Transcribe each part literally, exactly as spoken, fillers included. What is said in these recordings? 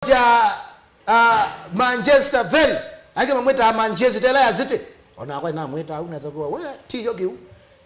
kya, ah, Manchester Ferry. Angĩ mamwĩtaa Manchester ĩla ya City. Onakwa namwĩtaa ũu nesa kwa we, ti yo kĩu.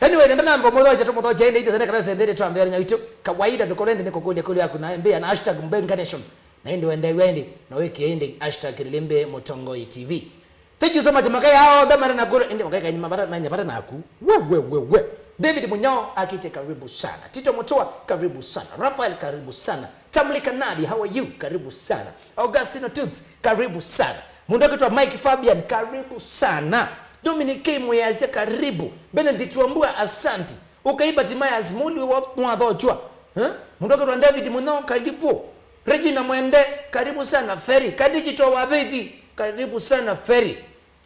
Anyway, nenda namba mũthocha, tũmũthocha ĩndĩ ithe kana sendete twambĩanĩnya witũ. Kawaida ndũkorende nĩ kũkũlya kũlya yaku na mbĩa na hashtag Mbenga Nation. Na ĩndĩ wendeew'a ĩndĩ, na wĩkĩe ĩndĩ hashtag Lilimbi Mũtongoi T V. Thank you so much. Makaya onthe mara na kũrĩ, ĩndĩ makaya kanyima mara, manya mara naku. We, we, we, we. David Munyao akĩte karibu sana. Tito Mutua, karibu sana. Rafael, karibu sana. Tamli Kanadi, how are you? Karibu sana. Augustino Tuts, karibu sana. Mũndũ akĩtwa Mike Fabian, karibu sana. Dominic K Muyasya, karibu. Benedict Wambua, asante. Ũkai Bartimaeus, mũliu wa mwathochwa. Eh? Mũndũ akĩtwa David Munyao, karibu. Regina Mwende, karibu sana. Ferry, Kadijito wa Beithi, karibu sana. Ferry.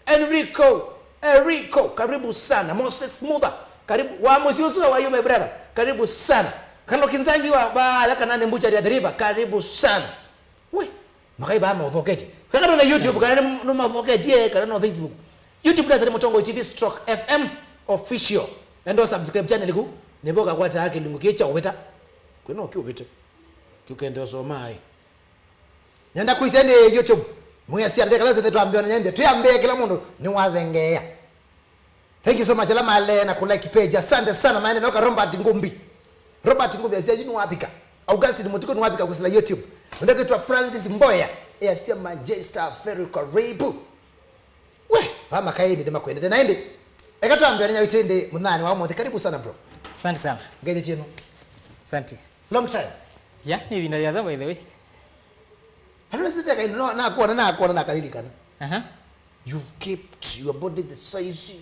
Enrico, Enrico, karibu sana. Moses Mutha, karibu. Wa mũsyĩ ũsu wa you, my brother, karibu sana. Kalo Kinzangi wa ba, la kana nĩ mbuchari ya The River, karibu sana. We, makai ba maũthokete. Kaka no na YouTube, kana nĩ, nĩ maũthokete, kana no Facebook. YouTube na Zari Mũtongoi T V stroke F M official. Endo subscribe channel ku, nĩvo kakwata kĩlungu kĩĩ kya ũvĩta. Kwĩna ũkĩ ũvĩte. Kĩũkende ũsoma ai. Nenda kwĩsya nĩ YouTube. Mwĩasya ndekala zethe twambĩwa na nyende. Twĩambĩe kĩla mũndũ nĩ wathengeea. Thank you so much. Ala male na kulike page. Asante sana. Maende noka Robert Ngumbi. Robert Ngumbi asya yinu wapika. Augustine Mutiko ni wapika kusila YouTube. Ndio kitwa Francis Mboya. Asya Manchester Ferry karibu. We, mama kaindi ndimakwendete na indi. Eka twambĩwa na nyawitũ indi mũthenya wa ũmũnthĩ. Karibu sana bro. Asante sana. Ngai nĩ chenu. Asante. Long time. Yeah, ni vinda ya by the way. Hata sisi kai no na kuona na kuona na kalilikana. Aha. You've kept your body the size.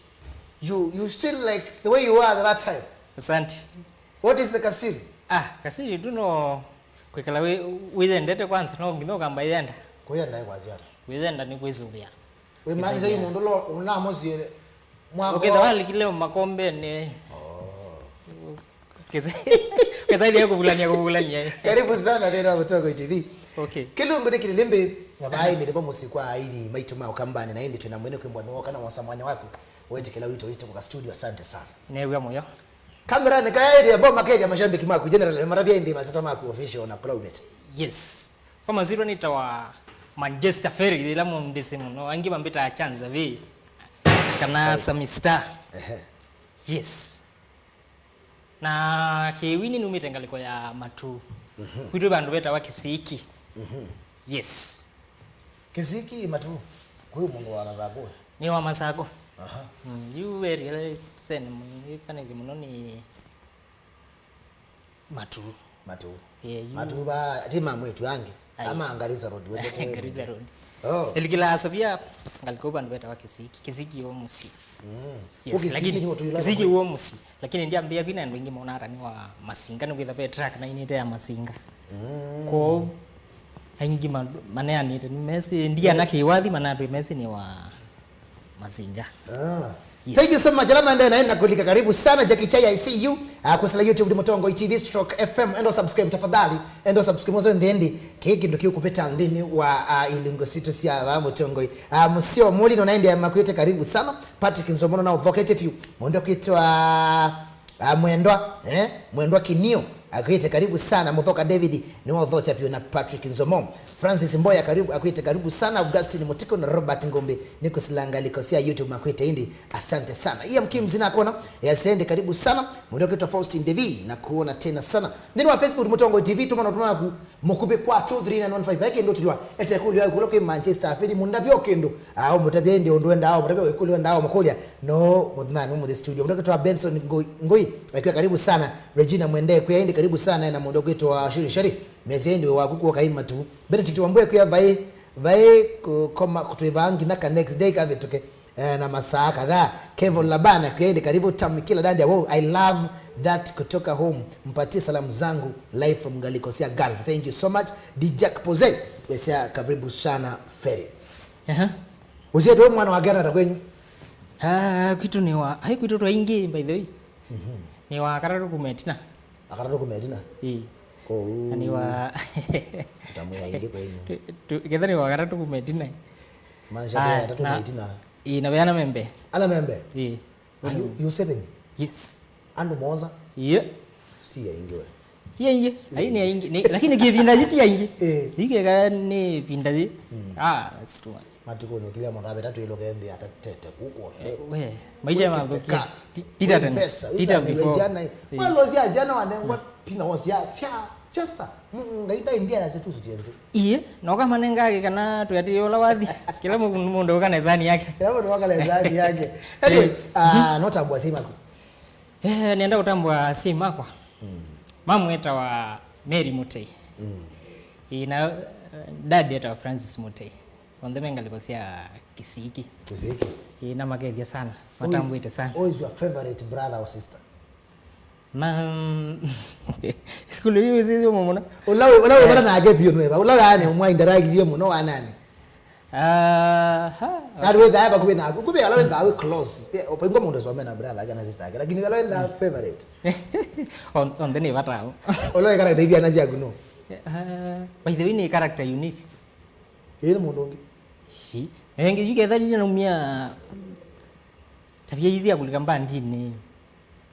You, you still like the way you were that time. Asante. What is the kasiri? Ah, kasiri tu no kwikala wi-, wiyendete kwanza, no nginya ũkamba yenda. Kuyenda kwa ziara. Wiyenda ni kwĩsũvĩa. Wĩmaanisha yu mũndũ lo unamosie mwako. Ũkĩtha walikile makombeni. Oh. Kesa-, kesaidi ya kuvulania, kuvulania. Karibu sana tena Mũtongoi T V. Okay. Kĩlungu nĩ Kĩlĩlĩmbĩ, na vai nĩ lĩvo mũsyĩ kwa aini maitũ ma Ũkambani, na ĩndĩ twĩna mwene kwĩmbwa nĩwoka na wosa mwanya waku. Wetikĩla wito witũ kwa studio, asante sana. Nĩw'a mũyo. Kamera nĩ kaya ĩrĩa bo makeja mashabiki maku, general, maravya ĩndĩ maseta maku official na kũla umĩte. Yes. Kwa mazitwa nĩtawa Manchester Ferry, ĩla mũmbĩsĩ mũno. Angĩ mambĩtaa Chanza V. Kana Sorry. Sami Star. Ehe. Yes. Na kĩwini numĩte ngalĩko ya Matu. Mhm. Kwitũ vandũ vetawa Kĩsiki. Mhm. Yes. Kĩsiki Matu. Kwĩ mũndũ wa Masaku? Nĩ wa Masaku. Aha. Mm, yu area ĩla ĩsene mũno, ĩkanĩthye mũno nĩ Matu. Matu. Yeah, yu Matu ba, ti ma mwĩtu angĩ. Ai. Ama Ngariza Road, wende kũ- Ngariza Road. Oh. Elikila Sofia, ngalĩko vandũ vetawa Kĩsiki. Kĩsiki wo mũsyĩ. Mm. Yes, Kũ Kĩsiki lakini nĩ ũtũĩla Kĩsiki kwe- wo mũsyĩ. Lakini ndiambia kwina andũ aingĩ mona ata nĩ wa Masinga, nĩ kwĩtha ve track na inĩte ya Masinga. Mm. Kwoou, aingĩ ma-, maneanĩte, nĩ mesĩ, ndiana kĩwathi manatwĩ mesĩ nĩ wa Masinga. Ah. Yes. Thank you so much. Ala maendee na enda kulika, karibu sana. Jackie Chai, I see you. Ah, kusila YouTube ni Mũtongoi T V stroke F M. Endo subscribe tafadhali. Endo subscribe mwanzo ndendi. Kĩĩ kĩndũ kĩũkũvĩta nthĩnĩ wa, ah, ilungu sitũ sya va Mũtongoi. Ah, Mũseo Mũli no naende makwĩte karibu sana. Patrick Nzomo no na ũthokete piũ. Mũndũ kwĩtwa Ah, Mwendwa, eh? Mwendwa Kinio, akwĩte karibu sana. Mũthoka David, nĩ wa ũthokya piũ na Patrick Nzomo. Francis Mboya, karibu, akwĩte karibu sana. Augustine Mutiko na Robert Ngumbi, nĩ kũsila ngalĩko sya YouTube makwĩte ĩndĩ. Asante sana. Iam Kims nakona, ya Sende, karibu sana. Mũndũ kwĩtwa Faustin Devi, na kuona tena sana. Nthĩnĩ wa Facebook, Mũtongoi T V, tũma na ũtũma naku mũkuvĩ kwa two three nine one five. Vai kĩndũ ũtilwa, ete kũlyo yaku kũla kwĩ Manchester, Ferry, mũndavya o kĩndũ. Ah, ũmũtavya ĩndĩ ũndũ endaa, ũmũtavya ũikũlyo endaa, ũmũkũlya. No, mũthenya nĩ mũthĩ studio. Mũndũ kwĩtwa Benson Ngoi, Ngoi, akiwa karibu sana. Regina Mwende, kwĩa ĩndĩ karibu sana, na mũndũ kwĩtwa Shiri Shari. Mesi ĩndĩ waku kuoka imatu. Benedict Wambua, kwĩa vai, vai kũkoma kũtwĩvaa nginya ka next day kavĩtũke. Eh, na masaa kadhaa. Kevin Labana, kwĩa ĩndĩ karibu. Tam kila dandia. Wow, I love that kutoka home. Mpatie salamu zangu live from Ngaliko sia Gulf. Thank you so much. D Jack Pose, wesia karibu sana Ferry. Aha. Usietwe mwana wa Canada kwenyu? Ah, kwitũ nĩ wa, ai, kwitũ twaingĩ, by the way. Mhm. Nĩ wa katatũ kuma ĩtina. Akatatũ kuma ĩtina? Ĩĩ. Kũu. Na nĩ wa Tamu ya ingĩ kwenyu. Tu-, tu-, ketha nĩ wa katatũ kuma ĩtina. Maanisha Ah, ya tatu na na ĩtina. Ĩĩ, na veana membe. Ala membe? Ĩĩ. Are you, you seven? Yes. Andũ mũonza? Ĩĩ. Sti ya ingĩ we. Ti aingĩ, ai nĩ aingĩ, nĩ, lakini kĩvinda yu ti aingĩ. Eh. Ikeka nĩ vinda yu. Mm. Ah, that's too much. Matukũnĩ ũkĩlya mũndũ aveta twĩlũke nthĩ atatete kuko. We, maisha mathũkia. Ti- tita tena. Tita before. Mwalo cia ciana wanengwa pina wa cia cia chesa. Ngai ndai ndia ya zetu sutienze. Iye, no kama nenga kana tuyati yola wathi. Kila mu- mundu kana zani yake. Kila mundu kana zani yake. Anyway, ah, no tambua sima. Eh, nenda kutambua si makwa. Mm. Mamweta wa Mary Mutei. Mm. Ĩ, na, eh, dad etawa Francis Mutei. Onthe me ngalĩko sya Kisiki. Kisiki. Ĩ, na makethya sana. Matambwĩte sana. Who is your favorite brother or sister? Ma, sukulu yu sisi mũno. Ula ula ula na ake pio nwe. Ula yani mwa interact mũno wanani? Aha. Ati wĩthaa vakuvi naku. Kumbe ala wĩthaa wĩ close. Pia, ũpaingwa mũndũ some na brother kana sister yake. Lakini ala wĩthaa favorite. On, on the neighbor tao. Ula wĩ character ivi ana syaku no. Ah, by the way, nĩ character unique. Ĩĩ nĩ mũndũ ũngĩ. Si. Engi yu ketha nĩ naumia tabia hizi ya kulika mbandini.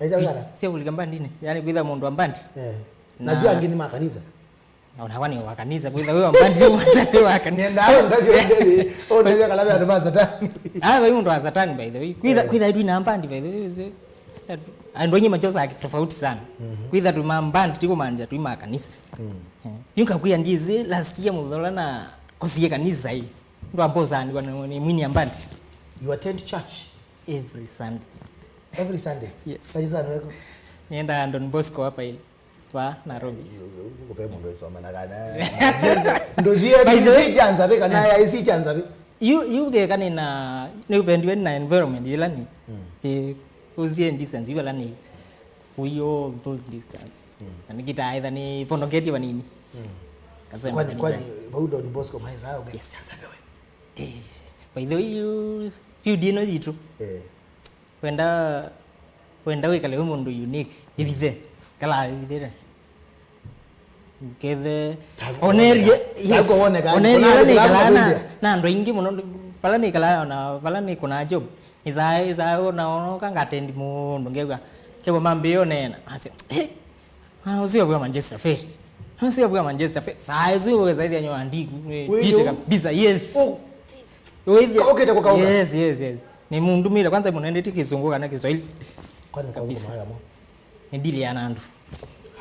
Aisha wĩkana? Si ya kulika mbandini. Yaani kwĩtha mũndũ wa mbandi. Eh. Na sio angĩ nĩ makanisa. Ona kwani wa kanisa, kwĩtha wĩ wa mbandi, wĩ wa kanisa. Nenda awe ndavyo ndeli. O ndavyo kalabe atu ba satani. Ah, wĩ mũndũ wa satani, by the way. Kwĩtha, kwĩtha tu na mbandi, by the way. Andũ aingĩ machosa tofauti sana. Kwĩtha tu ma mbandi, tiko manja tu ma kanisa. Eh. Yu nkakwĩa ndizi, last year mũthola na kosie kanisa hii. Ndo amboza ni wana ni mwini ya mbandi. You attend church? Every Sunday. Every Sunday? Yes. Kanisa ni weko? Nienda Don Bosco hapa ile. Twa Nairobi. Kupe mundu isoma na kana. Ndo zie. By the way, si chanza be kana ya si chanza be. You you ke kana na ni upendiwe na environment ila ni. Eh, uzie distance ila ni. We all those distance. Na nikita either ni pondoketie vanini. Kasema kwani kwani vau Don Bosco maisa au? Yes. Chanza be we. Eh, by the way, you few dino jitu. Eh. Wenda wenda wikale we mundu unique. Ivithe. Kala ivithe. Kethe onerie, yes. Onerie ila nikala na na andũ aingĩ mũno pala nikala na pala ni kuna job. Isae isae ona ona kangatendi mundu ngegwa. Kegwa mambio nena. Ase. Eh. Ah, ucio wa Manchester Ferry. Ah, ucio wa Manchester Ferry. Saa hizo wewe zaidi ya nyoa ndiku. Pite kabisa. Yes. Oh. Wewe ukete kwa kauka. Yes, yes, yes. Ni mundu mira kwanza munendete kizungu kana Kiswahili. Kwani kwa kabisa. Ni dili ya nandu.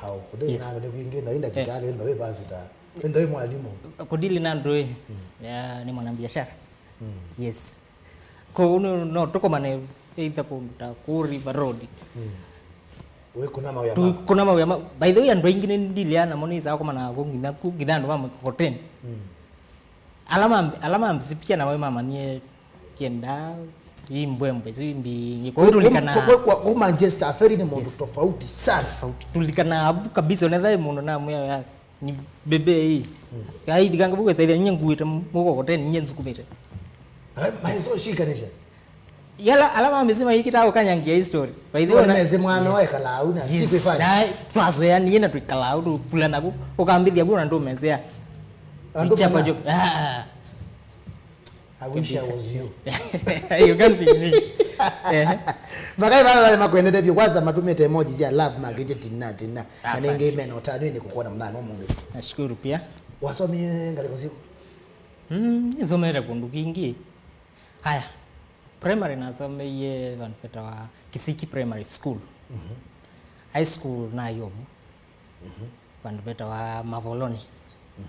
Hao kudili na ndio kuingia na inda kitale ndio wewe basi ta. Ndio wewe mwalimu. Kudili na ndio wewe. Ya ni mwanabiashara. Yes. Kwoou no, no tũkomane either kũndũ ta kũu River Road. Wĩ kuna mawĩa ma. Kuna mawĩa ma. By the way, andũ aingĩ nĩ ndilea namo nĩ saa kũmana kũ nginya kũ nginya andũ ma mkokoteni. Ala ma ala ma mzipia na wema manie kienda hii mbwembwe sio mbingi. Kwa hiyo tulikana kwa Manchester Ferry ni mũndũ tofauti sana. Tofauti. Tulikana abu kabisa unaweza mũndũ na mwĩa ni bebe hii. Ai thikanga buku saidia nye nguite mukokoteni nye nzukumite. Maiso shikanisha. Yala alama amesema hiki tao kanyangia history. By the way, mezi mwana wa ekalau na yes. Tikifanya. Na twazoeanie na twikalau tu pula na ku ukambithia ku na ndo mezea. Chapa jo. Ah. I wish I was you. You can't be me. Eh. Makai vale vale makwendete vyo kwanza matumite emoji cia love magite tina tina. Na nenge imena utani ni kukuona mwana wa mundu. Nashukuru pia. Wasomie ngalĩko siku. Mm, nisomere kundu kingi. Haya. Primary nasomeie vandu vetawa Kisiki Primary School. High school na yobu. Vandu vetawa Mavoloni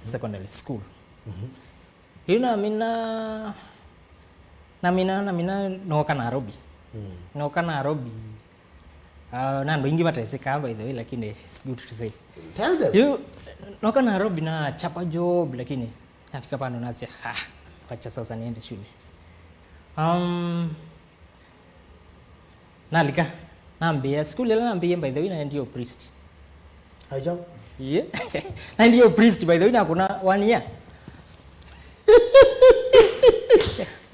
Secondary School. Yu namina namina namina nooka Nairobi. Nooka Nairobi. Uh, na andũ aingĩ matesĩkaa by the way lakini it's good to say. Tell them. Yu nooka Nairobi na chapa job lakini nafika pano nasya ah, wacha sasa niende shule. Um, nalika nambia school ila nambia by the way naendio priest. Ajo? Yeah. Naendio priest by the way na kuna one year.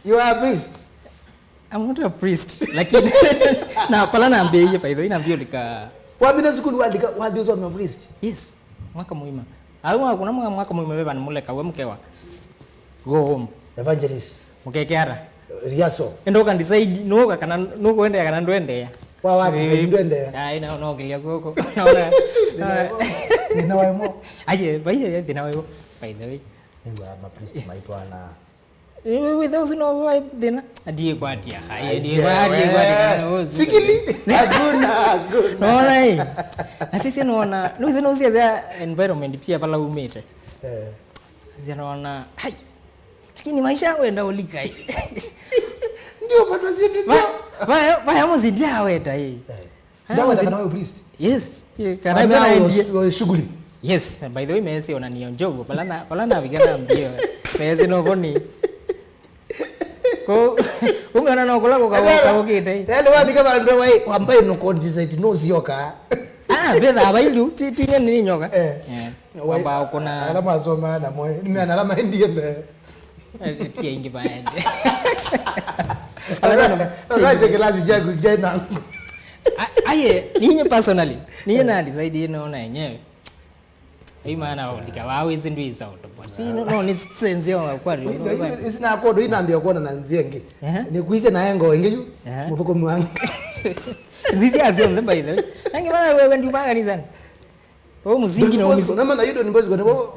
You are a priest. I'm not a priest lakini na pala nambia by the way nambia ulika. Wamina school walika wathi usome priest. Yes. Mwaka muima. Au mwaka kuna mwaka mwaka muima beba ni muleka we mkewa. Go home. Evangelist. Mukeke ara. Riaso. Enda uka decide nuka kana nukuendea kana ndwendea. Wa wa decide ndwendea. Ai na no kilia koko. Naona. Thĩna waĩ mo. Aye, vai thĩna waĩ mo. By the way. Nĩw'a mapriest maitwana. Wĩtha ũsu no wa thĩna. Ndiĩkwatia. Aye, ndiĩkwatia, ndiĩkwatia. Sikili. Hakuna, hakuna. Nona ĩ. Na sisi nona, nuzi nuzi ya environment pia vala umĩte. Eh. Sisi nona, hai. Lakini maisha yangu yenda ulika ĩ. Ndio patwa sindu sio. Vaya vaya muzi ndia weta ĩ. Ndawa za kana priest. Yes. Kana kana ndio. Shughuli. Yes, by the way mesi ona ni njogo. Pala na pala na vigana mbio. Mesi no boni. Ko umeona no kula kwa kwa kite. Tele wa dika bandu wai kwamba ino coordinate no zioka. Ah, betha abailu ti ti ni nyoka. Eh. Kwamba kuna ala masoma na moyo. Ni ana ala maendie mbele. Ti aingĩ vaende. Ũraisye kĩlasi kyaku kyaĩ nangu. Aye, ninye personally, ninye na decide naona yenyewe. Hii maana ndika wawe izi ndwi za utoboa. Si no no ni sense ya kwa ri. Isi na kodo inambia kuona na nzia ngi. Ni kuise na engo ingi yu. Mufuko mwangu. Zizi azio mbe by the way. Nangi maana wewe ndi manga ni sana. Vau mũsingi na ũmĩsi. Namanya yu Don Bosco nĩvo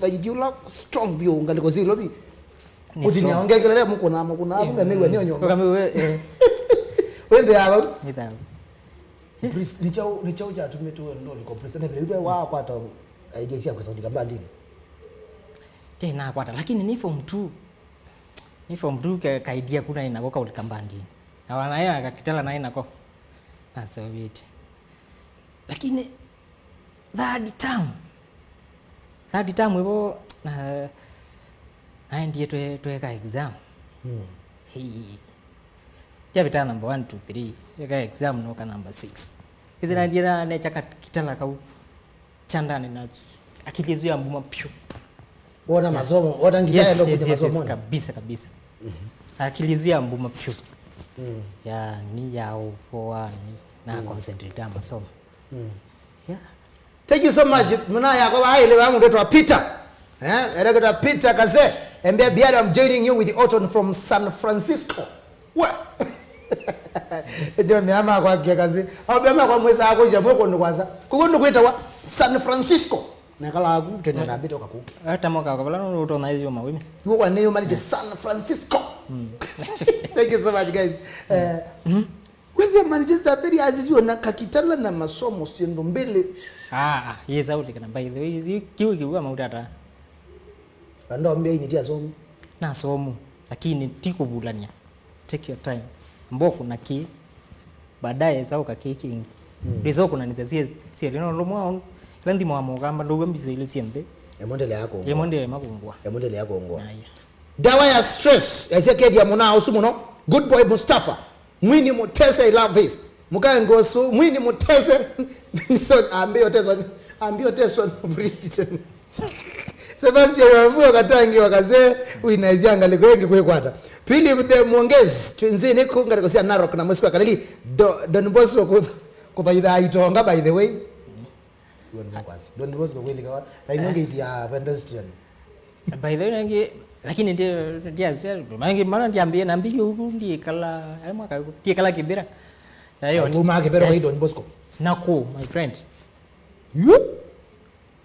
thaithiũla strong vyũ ngalĩko syĩ lovi. Ũtinya ongekelele mũkũna mũkũna avu ngamĩw'a nĩ onyoka. Ũkamĩw'a. Wende ya vau. Nĩ thavu. Yes. Ni chao ni chao cha tumĩtwe ndo liko prison na vile wa kwata idea cia kusaundi kambandini. Tena kwata lakini ni form two. Ni form two ka idea kuna inako kaulika mbandini. Na wanaye akakitala naye nako. Nasovete. Lakini third term third term ĩvo na naendie twe tweka exam. Mm. Hey. Yavita number one two three eka exam noka number six. Isi naendie na necha ka kitala kau chandani na akili isu ya mbuma pyu. Wona masomo wona ngita yes, yes, yes, yes, masomo kabisa kabisa. Mm -hmm. Akili isu ya mbuma pyu. Mm. Ya ni ya upoani na mm. Concentrate ya masomo. Mm. Yeah. Thank you so much. Muna yako waile wa mtoto wa Peter. Eh, director Peter Kaze. Ambia biara I'm joining you with Orton from San Francisco. Wa. Ndio miama kwa kia kazi. Au miama kwa mwesa ako je mweko ndo kwanza. Kuko ndo kwita wa San Francisco. Na kala aku tena na bito kaku. Hata moka kwa bala ndo tona hiyo mawimi. Yuko kwa neo mali San Francisco. Mm. Thank you so much guys. Eh, mm -hmm. Wethĩa Manchester Ferry asisiwe na kakitala na masomo syĩndũ mbĩlĩ. Ah, ah, yĩsa ũlikana by the way, isi kiu kiu ama utata. Andombia ini tia somi. Na somo, lakini ti kuvulania. Take your time. Mboko na ki baadaye sauka ki kingi. Mm. Rizo kuna nisa sie sie lino lomwa on. Lendi mwa mugamba ndo mbisa ile siende. Emondele yako. Emondele makungwa. Emondele yako ngwa. Aya. Dawa ya stress yaisye kethia mũna ũsu mũno. Good boy Mustafa. Mwini Mutese, I love this. Mukae ngosu Mwini Mutese. Benson ambio Teson ambio Teson Briston. Sebastian Wambua Katangi wakaze winaizia ngaliko yengi kwikwata. Philip the Mwongezi twinzini ku ngaliko cia Narok na musiko kalili. Don Bosco kuthaitha itonga by the way. Don Bosco. Don Bosco kweli kawa. Kainonge itia pedestrian. By the way nangi lakini ndi ndiazia mangi mana ndiambie na mbiki huku ndikala ai mwaka huku ndikala Kibera. Nayo uma Kibera kwa Don Bosco. Nako my friend. You?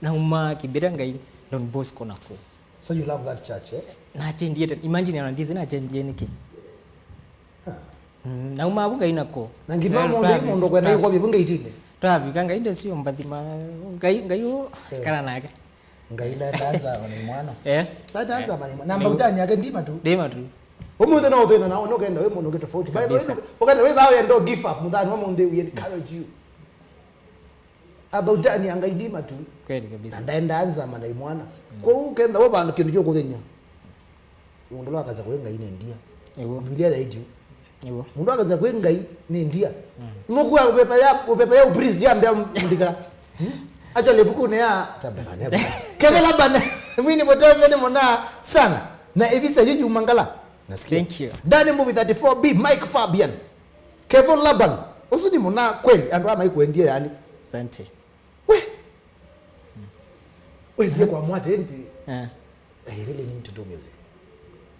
Na uma Kibera ngai Don Bosco nako. So you love that church eh? Na chendiete imagine ana ndizi na chendie niki. Mm, na uma avu ngai nako na ngima mundu mundu kwenda iko bibu ngaitine. Twavika ngai ndesio mbathima ngai ngai u kana nake. Ngai na tanza wana mwana. Eh. Na tanza mwana. Namba utani yake ndima tu. Ndima tu. Umuthi no thina na no kenda we mundu tofauti. By the way, ukenda we bawe ndo give up muthani wa mundu we encourage you. Aba utani ya ngai ndima tu. Kweli kabisa. Ndaenda anza mana imwana. Kwa hiyo ukenda we bandu kindu kyo kuthenya. Mũndũ ũla wakaza kwĩ Ngai nĩ ndia. Ĩw'o. Biblia yaityu. Ĩw'o. Mũndũ wakaza kwĩ Ngai nĩ ndia. Nũkua upepa ya upepa ya upriest ya mbea ndika. Acha lebuku ne ya tabana ne. Kevela bana. Mwini poteze ni mona sana. Na evisa yuji umangala. Nasikia. Thank you. Dani movie thirty-four B Mike Fabian. Kevin Laban. Usu ni mona kweli andu ama ikuendie yani. Asante. We. Wezie kwa mwate ndi. Eh. I really need to do music.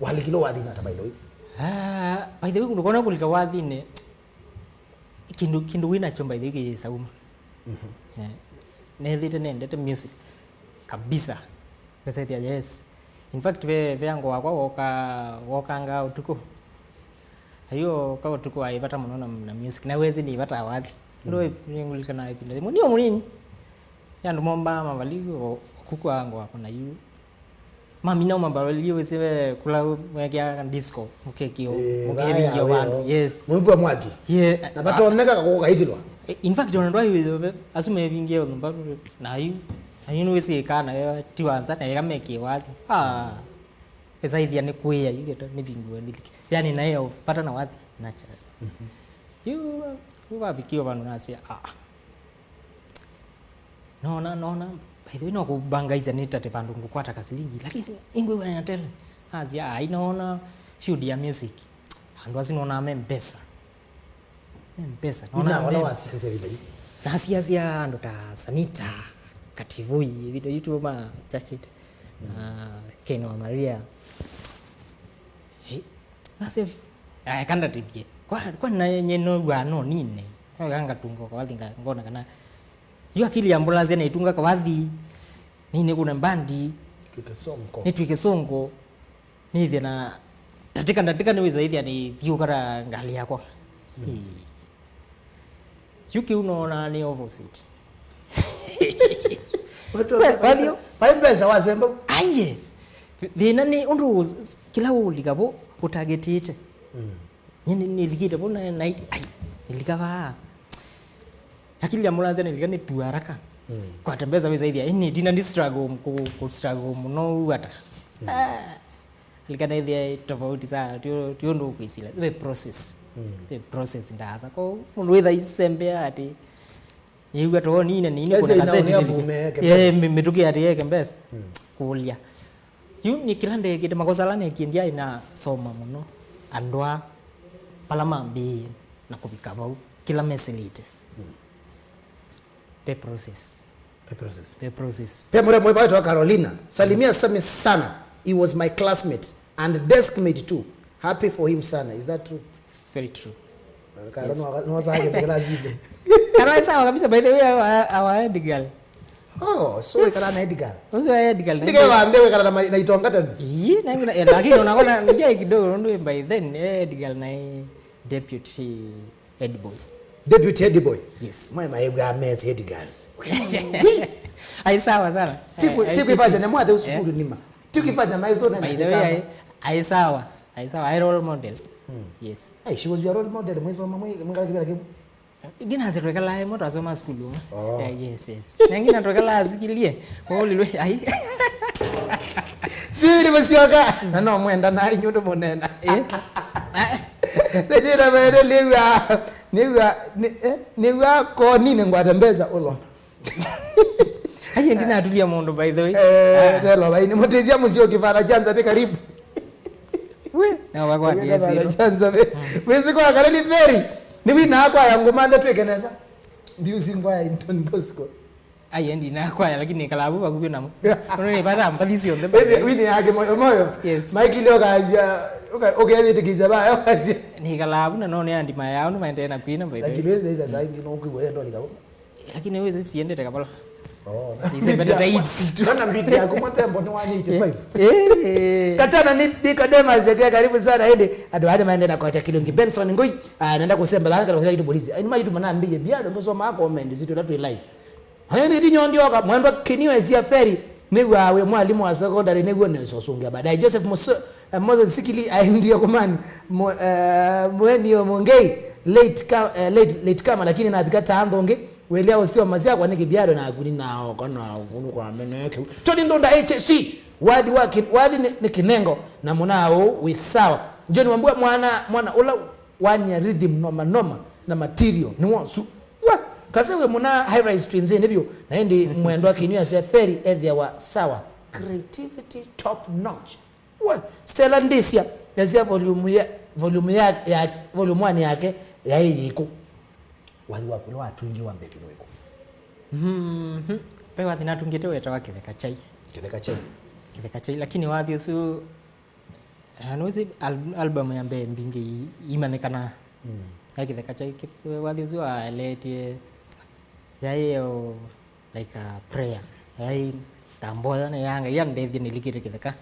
Walikilo wathi na by the way. Ah, by the way kũndũ kona kũlika wathine kindu kindu wina cho by the way kisauma. Mhm. Eh. nethĩte nendete music kabisa. Ngasethĩa, yes. In fact, ve, ve ango wakwa woka, wokanga ũtukũ. Ayu oka ũtukũ aĩ vata mũno na, na music. Na wezi nĩ vata wathi. Ndo nĩngũlikana ĩvinda yĩmwe. Nĩ o mũnini. Ya andũ mombaa mavali o kuku ango wakwa na yu. Mami nao mavali wĩsĩ ve kũla mekĩa disco, mũkekio, eh, mũkevingia vaya, vandũ. Yes. Mũimbwa mwaki. Yeah. Na vatoneka kakũkũ kaitilwa. Eh, in fact, ona ndwaiwĩthĩwe asu mevingie nyũmba na yu. Na yu nĩwĩsĩ ĩkaa na yo ti wanza na ĩka mekie wathi. Ah. Ĩsaithia nĩ kwĩa yu geta nĩvingũe nĩlike. Yani nayo pata na wathi natural. Mhm. Yu, yu vavikio vandũ nasya, ah. Nona, nona, by the way, no kũbangaisya nĩtate vandũ ngũkwata kasilingi, lakini ingwĩw'ana tele. Nasya, ai, nona field ya music. Andũ asu nona me mbesa. Me mbesa. Nona ina wala me wasikasya vile. Nasiasya andũ ta Sanita, Kativoi, video YouTube ma Chachit, na Ken wa Maria. Hey, nasya, ai, kandatithie. Kwa, kwa na nye no wa no nine. Kwa ngatunga kwa thinga ngona kana Yu akili ya mbũlasya nĩitunga kavathi, nĩnĩkũna mbandi, nĩtw'ĩke songo, nĩthĩa na ndatĩka ndatĩka nĩwĩsa ĩthĩa nĩthiũka na ngalĩ yakwa. Mm. Ĩ. Yu kĩu noonaa nĩ opposite. Watu wa- Kwa- kwa hiyo- Vai mbesa wasemba. Aiye. Thĩna nĩ ũndũ ũs- kĩla ũlika vo ũtagĩtĩte. Mm. Nyie nĩ- nĩlikĩte vo na, na ai, nĩlika vaa. Akili ya mũlanzya nĩlika nĩ tu haraka. Mm. Kwata mbesa wĩsa ĩthĩa, ĩni ndina ndi struggle, ku, ku struggle mũno ũu ata. Mm. Ah, lika nĩthĩa tofauti sana, ti ũ- ti ũndũ ũkwĩsila. Ve process. Mm. Ve process ndaasa. Kwa mũndũ wĩtha isembea atĩ, nĩw'a too nine, nine Ese kuna inaonia kaseti vume yake. Eh, mi- mĩtũkĩ atĩ yeke mbesa. Mm. Kũlya. Yu nĩ kĩla ndekĩte, makosa ala nekie ndyaĩ nasoma mũno. Andũ aa, pala mambĩĩe na kũvika vau, kĩla mesĩlĩte. Mm. Pe process. Pe process. Pe process. Pe mũremwe vaitwa Carolina. Salimia Sami sana. He was my classmate and desk mate too. Happy for him sana. Is that true? Very true. Karo. Yes. No, no, sawa, kĩndũ kĩla zile. Karo, sawa kabisa, by the way, our, our head girl. Oh, so yes. Wĩkala na head girl. Ũsu wa head girl. Ndike wambe wĩkala na ma- na itonga tena. Ii, nangi na, eh, lakini unaona ndio kidogo ndo by then, eh, head girl na, eh, deputy head boy. Deputy head boy. Yes. Mwe maegwa mess head girls. Ai, sawa sana. Tiku- ai, ai, tiku ifanya na mwathe usukuru nima. Tiku ifanya maizo na. By the way, ai, ai, sawa. Ai, sawa. Ai, role model. Hmm. Yes. Hey, she was your role model. Mwisoma mwe- mwikala kibera kibu. Ndinasĩ twekalae mo twasoma sukulu. Oh. Yeah, yes, yes. Nangina twekala asikilie. Kwa ulilwe ai. Sivili musyoka. Na no mwenda na inyu ndo munena. Eh? Rejera bere liwa. Niwa ni eh, niwa ko nini ngwata mbesa ulo. Aje ndinatulia mũndũ, by the way. Eh, ah. Telo bai ni mutizia musyoki Father Chanza be karibu. We, na wakwa. Wĩna dia zero. Chanza be. Wezi kwa kare ni very. Ni wina kwa yangu mande tweke nesa. Ndiusi ngwa ya Don Bosco. Ai, endi na kwaya, lakini nĩkalaa vu vakuvĩ namo. Ũndũ nĩvata mpathi syonthe. Wĩthi- wĩthi yake moyo moyo. Yes. Maiki leo kaja, uka- ukethi tikiza ba yo kaja. Nĩkalaa vu na no nĩ andima yao nĩmaendee na kwina, by the way. Lakini wĩthi ĩtha saa ingĩ no kwĩw'a endo likabu. Lakini wĩthi siendete kavala. Oh. It's a better rate. Nona mbiti yako mwa tembo ni one eighty-five. Eh, eh. Katana ni Nicodemus yake karibu sana ende. Ado hadi maende na kwa Kilungi Benson Ngui. Ah, naenda kusema bana kwa kitu polisi. Ai, maitu manambie bia ndo soma comment zitu na tu live. Anaende ti nyondi oka, mwendwa Kinio Esia Ferry, nĩw'a wĩ mwalimũ wa secondary, nĩw'o nĩsosũngĩa baadaye. Joseph Muso- eh, Moses Sikili aendie kumani, mu- eh, Mwenio Mongei, late ka- eh, late late kama, lakini nathika ta andũ ũngĩ, wĩlĩa ũsio masyakwa nĩ kĩvyalo na akuni na oka na akuni kwa mene kĩu. Tony Ndonda H C, wathi wa kin- wathi nĩ nĩ kĩnengo, na mũna ũũ wĩ sawa. John Wambua mwana mwana ũla wania rhythm noma noma na material nĩ wosu. Wa, kase wĩ mũna high rise twins nĩ vyũ, na ĩndĩ mwendwa Kinio asya Ferry ethĩawa sawa. Creativity top notch. Wa, Stella Ndisia, yasya volume ya, volume ya, ya, volume one yake yaĩ yĩkũ? Wathi waku ũla watungiwa mbeki nĩ wĩkũ? Mhm. Ve wathi natungĩte wetawa Kĩtheka Chai. Kĩtheka Chai. Kĩtheka Chai, lakini wathi ũsu Ah, nĩwĩsĩ al- album ya mbee mbingĩ i- imanyĩkanaa. Mm. Ya Kĩtheka Chai kĩ- wathi ũsu aeletie yaĩ o like a prayer. Ai, tamboya na yanga, ya ndethie nilikite kitheka.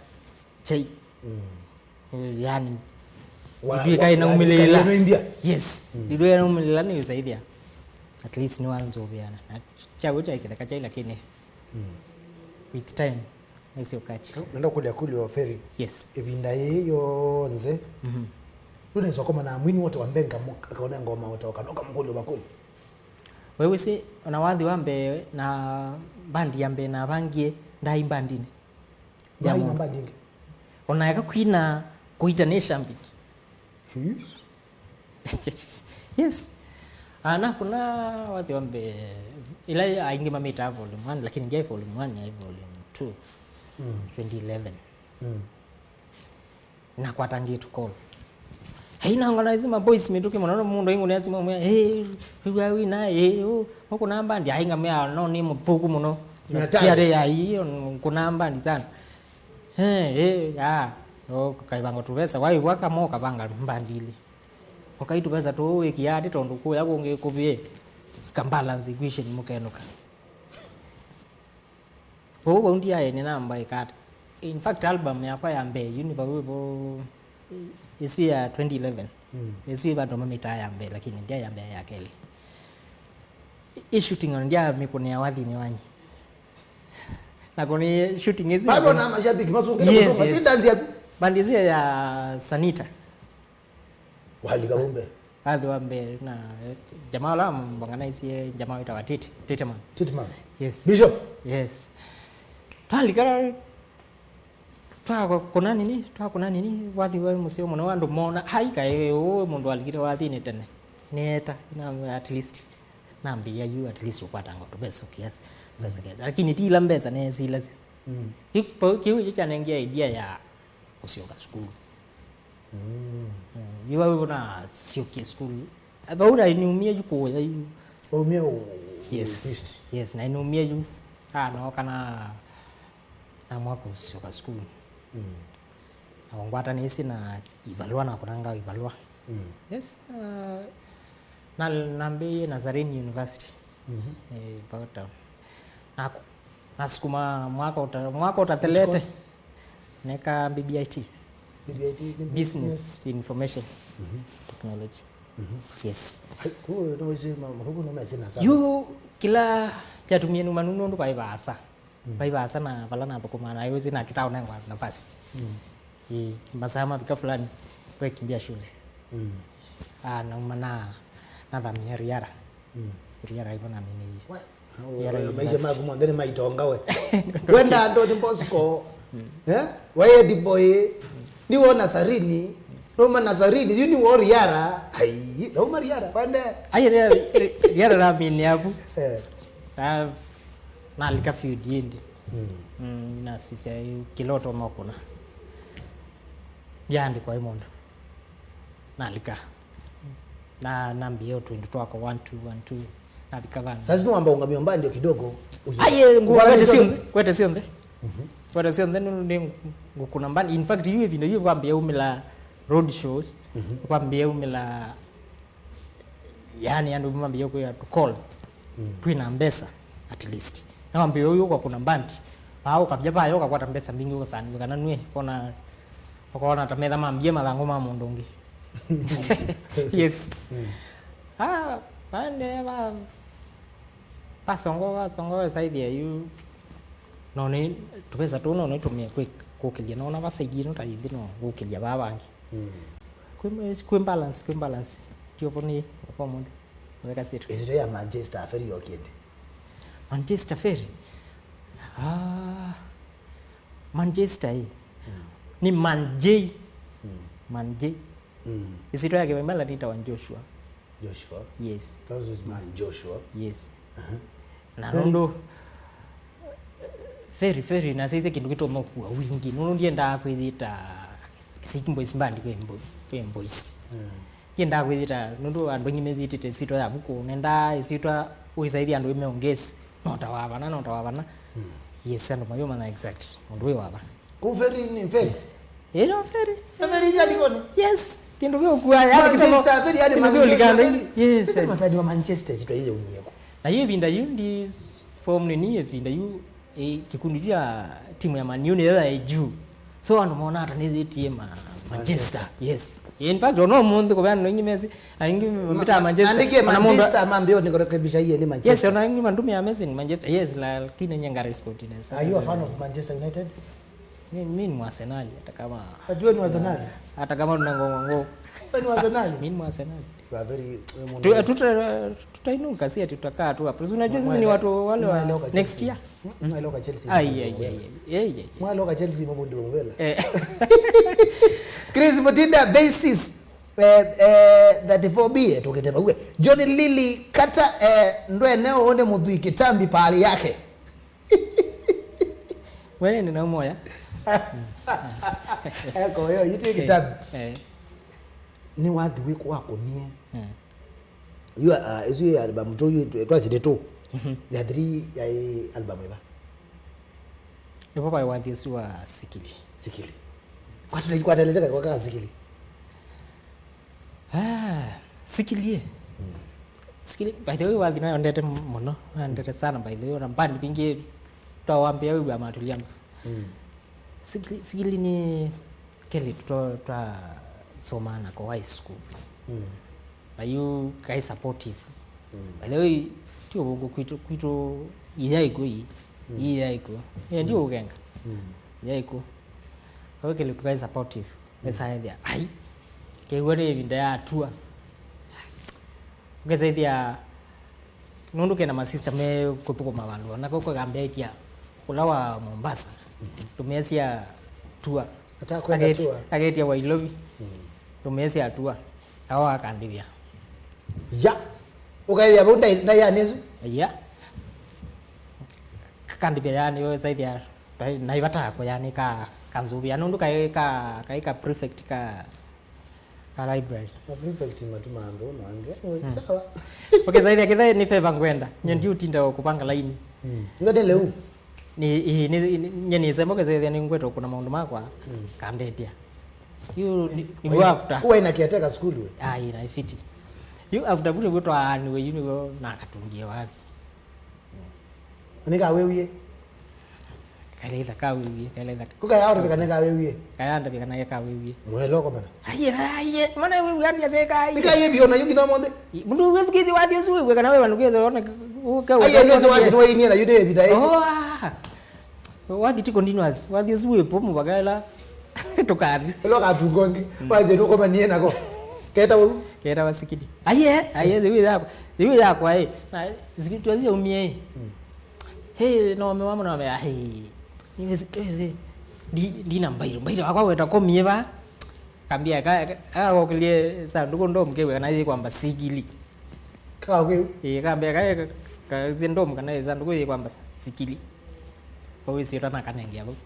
Chai. Mm. Yani, wa- nditw'ĩka wa- inaumĩlĩĩla. Ĩno imbia? Yes. Mm. Nditw'ĩka inaumĩlĩĩla nĩũsaithia. At least nĩwanzũvĩana. Na kyaw'o kyaĩ kĩtheka kyai, lakini, mm, with time, nĩsyokachi. Nenda kũlya kũlyo Ferry. Yes. Ĩvinda yĩĩ yonthe, mhm, ndũnesa kũmana na mwini wote wa mbenga, akaona ngoma wote, ũkanoka mũkũlyo makũlyo. We wĩsĩ, ona wathi wa mbee na mbandi ya mbee na vangie, ndai mbandini. Ya mũndũ. Ona eka kwina kũita nĩ shambiki. Hmm? Yes. Ah, na kuna wathi wa mbee, ila aingĩ mamĩtaa volume one, lakini ndiai volume one, yaĩ volume two. Mm. Twenty eleven. Mm. Nakwata ngĩtu call. Hey, na ngona izi ma boys mĩtũkĩ mũno, mũndũ aingũnĩa simũ amwĩa, "Hey, wĩw'a wĩna, hey, ũ, ũkũna mbandi?" Ai, ngamwĩa, "No, nĩ mũthũku mũno." Nĩ hatari. Kiarĩ ya, "Ii, ũkũna mbandi sana." "Hey, hey, ah, ũkaivanga tũvesa, waĩw'a kama ũkavanga mbandi ilĩ. Ũkai tũvesa tũũ wĩkĩa atĩ tondũ kũya kũngĩ kũvĩe ka balance equation mũkenũka." Kwoou vau ndiaĩ nĩnamba ĩka ata. In fact, album yakwa ya mbee, yu nĩ vau ĩvo, ĩsu ya twenty eleven. Mm. Ĩsu ĩ vandũ mamĩtaa ya mbee, lakini ndiaĩ ya mbee, ya kelĩ. Ĩ shooting ona ndiamĩkũnĩa wathinĩ wanyu. Na kũnĩ shooting ĩsu. Bado na mashabiki masungĩte. Yes, kusoma. Yes. Ti dance yaku. Bandi ĩsu ya Sanita. Walika vau mbee. Wathi wa mbee na, eh, jamaa ũla mbonganaisye, jamaa wĩtawa Titi, Titi Man. Titi Man. Yes. Bishop? Yes. Twalika, twakũna nini, twakũna nini, wathi wa mũseo mũno, andũ mona, "Hai, kaĩ ũũ mũndũ walikire wathinĩ tene." Nĩeta, na at least, nambĩĩa yu, at least ũkwatanga tũvesa kiasi, pesa kiasi. Lakini ti ila mbesa nesilasi. Mm. Kĩu, kĩu kĩu kyanengie idea ya kũsyoka sukulu. Mm. Eh, yu vau nasyokie sukulu. Vau nainumie yu kũya yu. Waumie ũ-, yes. East. Yes, nainumie yu. Ah, nooka na, namwa kũsyoka sukulu. Mm. Na ngwatanĩsye na ivalũa, nakũnanga ivalũa. Mm. Yes, uh, na, nambĩĩe Nazarene University. Mhm. Eh, vau town. Naku-, nasukuma mwaka ũta-, mwaka ũtathelete. Which course? Neka B B I T. B B I T nĩ business, business information, mhm, technology. Mhm. Yes. Hai, kũu no wĩsĩ ma-, mavuku no mesĩ na sana. Yu kĩla kyatumie numa nũndũ vai vaasa. Mm. Vai vaasa na vala nathũkũmaa na wĩsĩ na kĩtaũnengwa nafasi. Mm. Ĩĩ, masaa mavika fulani, wekimbia shule. Mm. Ah, nauma na, nathamia Riara. Mm. Riara ivo naminĩie. Wa-, Riara maisha University. Maku monthe nĩ maitonga we. Wenda Don Bosco. Mm. Eh? Waye Diboi. Nĩ wona Sarini. Numa na Sarini, yu nĩ wo Riara. Ai, nauma Riara, wende. Ai, Riara, Riara naminĩa avu. Eh. Na, nalika field ĩndĩ. Mm. Mm, nasisya yu kĩla ũtonya ũkũna. Ndiaandĩkwa ĩ mũndũ. Nalika. Na, nambĩĩa o twĩndũ twakwa, one, two, one, two. Navika vandũ. Sasa nĩwamba ũngamia mbandi o kidogo. Aye, ngwete syonthe, ngwete syonthe. Mhm. Ngwete syonthe, nĩ, nĩ ngũkũna mbandi. In fact, yu ĩvinda yu kwambĩĩa umĩla road shows, mhm, kwambĩĩa umĩla Yani, andũ mambĩĩa kwĩa to call. Mm. Twĩ na mbesa, at least. Na wambĩĩa ũyũ ũkakũna mbandi. Paa ũkavya vaya ũkakwata mbesa mbingĩ ũkasanĩw'a kana nue. Ũkona, ũkona ta metha mambie mathangũ ma mũndũ ũngĩ. Yes. Mm. Ah, vaendee va, vasongo, vasongo, saithia yu. No nĩ, tũvesa tũu no nĩtũmĩe kwĩ-, kũkĩlya. Nona vasaidi ĩno ta yĩthi no gũkĩlya vaa vangĩ. Mm. Kwĩ, kwĩ balance, kwĩ balance. Tiovo nĩ kwa mũndũ. Weka sitũ. Ĩsyĩtwa ya Manchester Ferry yokie ndĩ? Manchester Ferry? Ah, Manchester ĩ. Mm. Nĩ Man J. Mm. Man J. Mm. Ĩsyĩtwa yake Mbaimala nĩtawa Joshua. Joshua. Yes. That was his man, Joshua. Yes. Uh-huh. Na nũndũ Ferry, Ferry, nasaisye kĩndũ kĩtonya kũkua wingĩ. Nũndũ ndiendaa kwĩyĩta Kisiki Boys Band kwĩ mbo-, kwĩ boys. Mm. Ndiendaa kwĩyĩta, nũndũ andũ aingĩ meyĩtĩte ĩsyĩtwa ya vuku. Nendaa ĩsyĩtwa ũisaithya andũ meongesi. No ta wa vana, no ta wa vana. Mm. Yes, andũ mayũmanya exact mũndũ wĩ wa va. Kũ Ferry nĩ Ferry? Yes. Ĩno Ferry. Na Ferry ĩsĩ andĩkoni? Yes. Kĩndũ kĩũkua, yani, Manchester, Ferry, yani, kĩndũ Manchester, kĩũlikana. Ferry. Yes, yes. Masani wa Manchester, sitwa ile unyeko. Na hiyo vinda yu ndi form nini ĩvinda yu, eh, kĩkundi kya timu ya Man U nĩyo yaĩ juu. So andũ monaa ta nĩyĩtie ma-, Manchester. Manchester. Yes. In fact, ona ũmũnthĩ kũveana na ingĩ Messi, aingĩ mbitaa Manchester. Andĩkie ona mũndũ Manchester, mambie nĩkũrekebisha iye nĩ Manchester. Yes, ona ingĩ mandũmĩa Messi ni Manchester. Yes, lakini nye ngara sport nesa. Are you a fan of Manchester United? Mi, mi ni Mwasenali, hata kama Ati wewe ni Arsenal? Hata kama tuna ngongo ngo. Wewe ni Arsenal? Mi ni Mwasenali. You are very, wewe mwana. Tu-, tuta-, tutainuka, si ati tutakaa tu hapo. Si unajua sisi ni watu wale wa next year. Mwaelewa Chelsea. Ai, ai, ai, ai. Mwaelewa Chelsea mambo ndio mbele. Eh. Chris Mutinda basis. Eh, eh, thirty-four B, eh, tukitema uwe. John Lily kata, eh, ndwene one muthui kitambi pahali yake. Wene nĩ na moya. Eko yo, yĩtĩ kĩtabu. Eh. Nĩ wathi wĩkũ wakũnie? Eh. Yu, ah, isu ya album tu, yu twa-, twasite tu. Mhm. Ya three ya album ĩva? Ĩvo vaĩ wathi ũsu wa Sikili. Sikili. Kwatũle-, kwatelezeka kwa kaa Sikili. Ah, Sikili. Mm. Sikili, by the way, wathi nayo ndete mũno, na ndete sana, by the way, na mbandi bingi twawambia wĩw'a matulia. Mm. Sikili, Sikili ni kelĩ twa, twasoma nako high school. Mm. Na yu kai supportive. Mm. By the way, ti ũvũngũ kwitũ, kwitũ iya ikuo ii. Mm. Iya ikuo. Ĩyo ndi ũkenga. Mm. Iya ikuo. Kwa hiyo kelĩ kai supportive. Wĩsaĩthya, ai, kew'a nĩ ĩvinda ya tour. Ũkesaĩthya, nũndũ kena masista me kũthũkũma vandũ, ona kau kakambĩĩtya ũla wa Mombasa, tũmĩasya tour. Atakwenda tour. Aketia Wailovi, tũmĩasya tour. Ao akandĩvya. Ya. Ũkaĩthya vau ndai-, ndaianĩ ĩsu? Ya. Kakandĩvya yani, wĩsaĩthya Vai-, naivata kũyanĩka kanzũvĩa, nũndũ kaĩ ka, kaĩ ka prefect ka, ka library. Ma prefect matuma andũ no angĩ. Anyway, sawa. Okay, saithia kĩthe nĩ favor ngwenda. Nye ndiũtinda o kũvanga laini. Mm. Nĩ, ĩ, nĩ, nĩ, nye nĩsemba ũkesaithia nĩngweta kũna maũndũ makwa, kandetia. Yu nĩ, nĩguo after. Kuwa ina caretaker school we? Ai, na ifiti. Yu after vule vutwaaniwe yu nĩguo nakatungie wathi. Nĩkawĩwie? Kaĩla ĩtha kawĩwie, kaĩla ĩtha. Kũkaya ũtavika nĩkawĩwie? Kaya ndavika naye kawĩwie. Mwelo komana. Aiye, aiye, mana wĩwie ambia se kai. Nĩkaiye biona yu kĩthomo nthĩ. Mũndũ wĩthukĩĩsye wathi ũsu wĩw'e kana wĩ vandũ kĩsa ona ũke. Aiye, nĩsĩ wathi nĩwainie na yu nĩ ĩvinda ĩ. Oh, ah. Wathi ti continuous. Wathi ũsu wĩ po mũvaka ĩla tũkathi. Ĩla ũkatunga ũngĩ. Wathi nũkomanie nako. Keta ũu. Keta wasikili. Aiye, aiye, thĩwĩ yakwa. Thĩwĩ yakwa, ĩ. Na sikili twathi yaumie, ĩ. Hey, no, me wamo no, me, ai. Nĩwĩsĩ, nĩwĩsĩ. Ndi, ndi na mbairo. Mbairo wakwa weta komie va. Kambia, ka, ka, ka, kokĩlye sandũkũ ndomu kew'e kana yĩkwamba sikili. Kakwĩu? Ĩĩ, kambĩa kaĩ ka, ka, ka, syĩ ndomu kana ĩ sandũkũ yĩkwamba sa-, sikili. Vau ĩsyĩtwa nakanengea vau.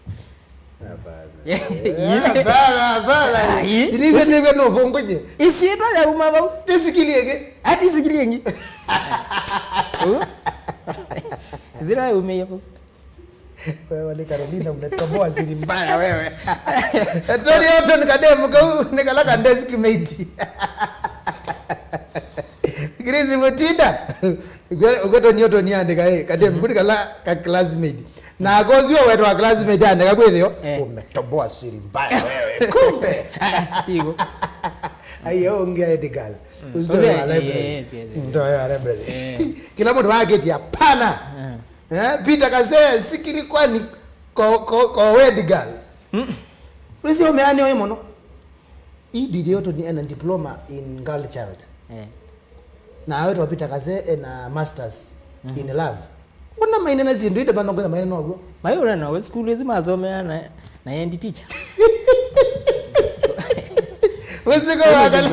Hapana. Ĩĩ. Hapana, hapana. Ai. Ilivyo ndivyo no vongoje. Ĩsyĩtwa yauma vau. Ti sikili ĩngĩ. Ati sikili ĩngĩ. Ũ? Ĩsyĩtwa yaumĩie vau. Wewe ni Carolina, umetoboa siri mbaya wewe. Tony Otton kademu kau, ni kala ka desk mate. Chris Mutinda. Uko Tony Otton andika, eh, kademu, kuni kala ka classmate. Na akozio wetu wa classmate andika kwithio, eh, umetoboa siri mbaya wewe. Kumbe. Iko. Ayo, ongea Edgar. Usitoe wa library. Yes, yes, yes. Mtoe wa library. Eh. Kila mtu wake tia pana. Eh. Eh, Peter Kasee, sikili kwani ko, ko, ko wedding girl. Mm. Wĩsĩ ũmeani oĩ mũno. Ĩ D J Otton ena diploma in girl child. Eh. Na awetwa Peter Kasee ena masters in love. Ona maine na syĩndũ ite banongo na maine noguo. Mai ũrĩa no school ĩsu masomea na, na endi teacher. Wĩsĩ ko wakali.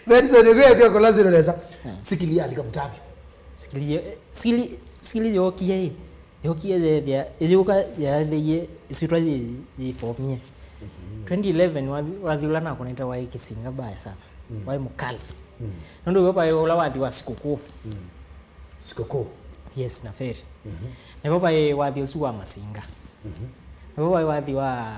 Benson, ũkwĩe kwa kolasi nesa. Sikili alika mtabi. Sikili, eh, sikili, sikili yokie, eh. Yokie yethĩa, ĩyũka yathĩie ĩsyĩtwa yĩ, yĩfomie. Mhm. Twenty eleven wathi, wathi ũla nakonete waĩ kĩsinga mbaya sana. Mm. Waĩ mũkali. Mm. Nũndũ we vaĩ ũla wathi wa sikũkũ. Mm. Sikũkũ? Yes, na feri. Mhm. Nĩvo vaĩ wathi ũsu wa masinga. Mhm. Nĩvo vaĩ wathi wa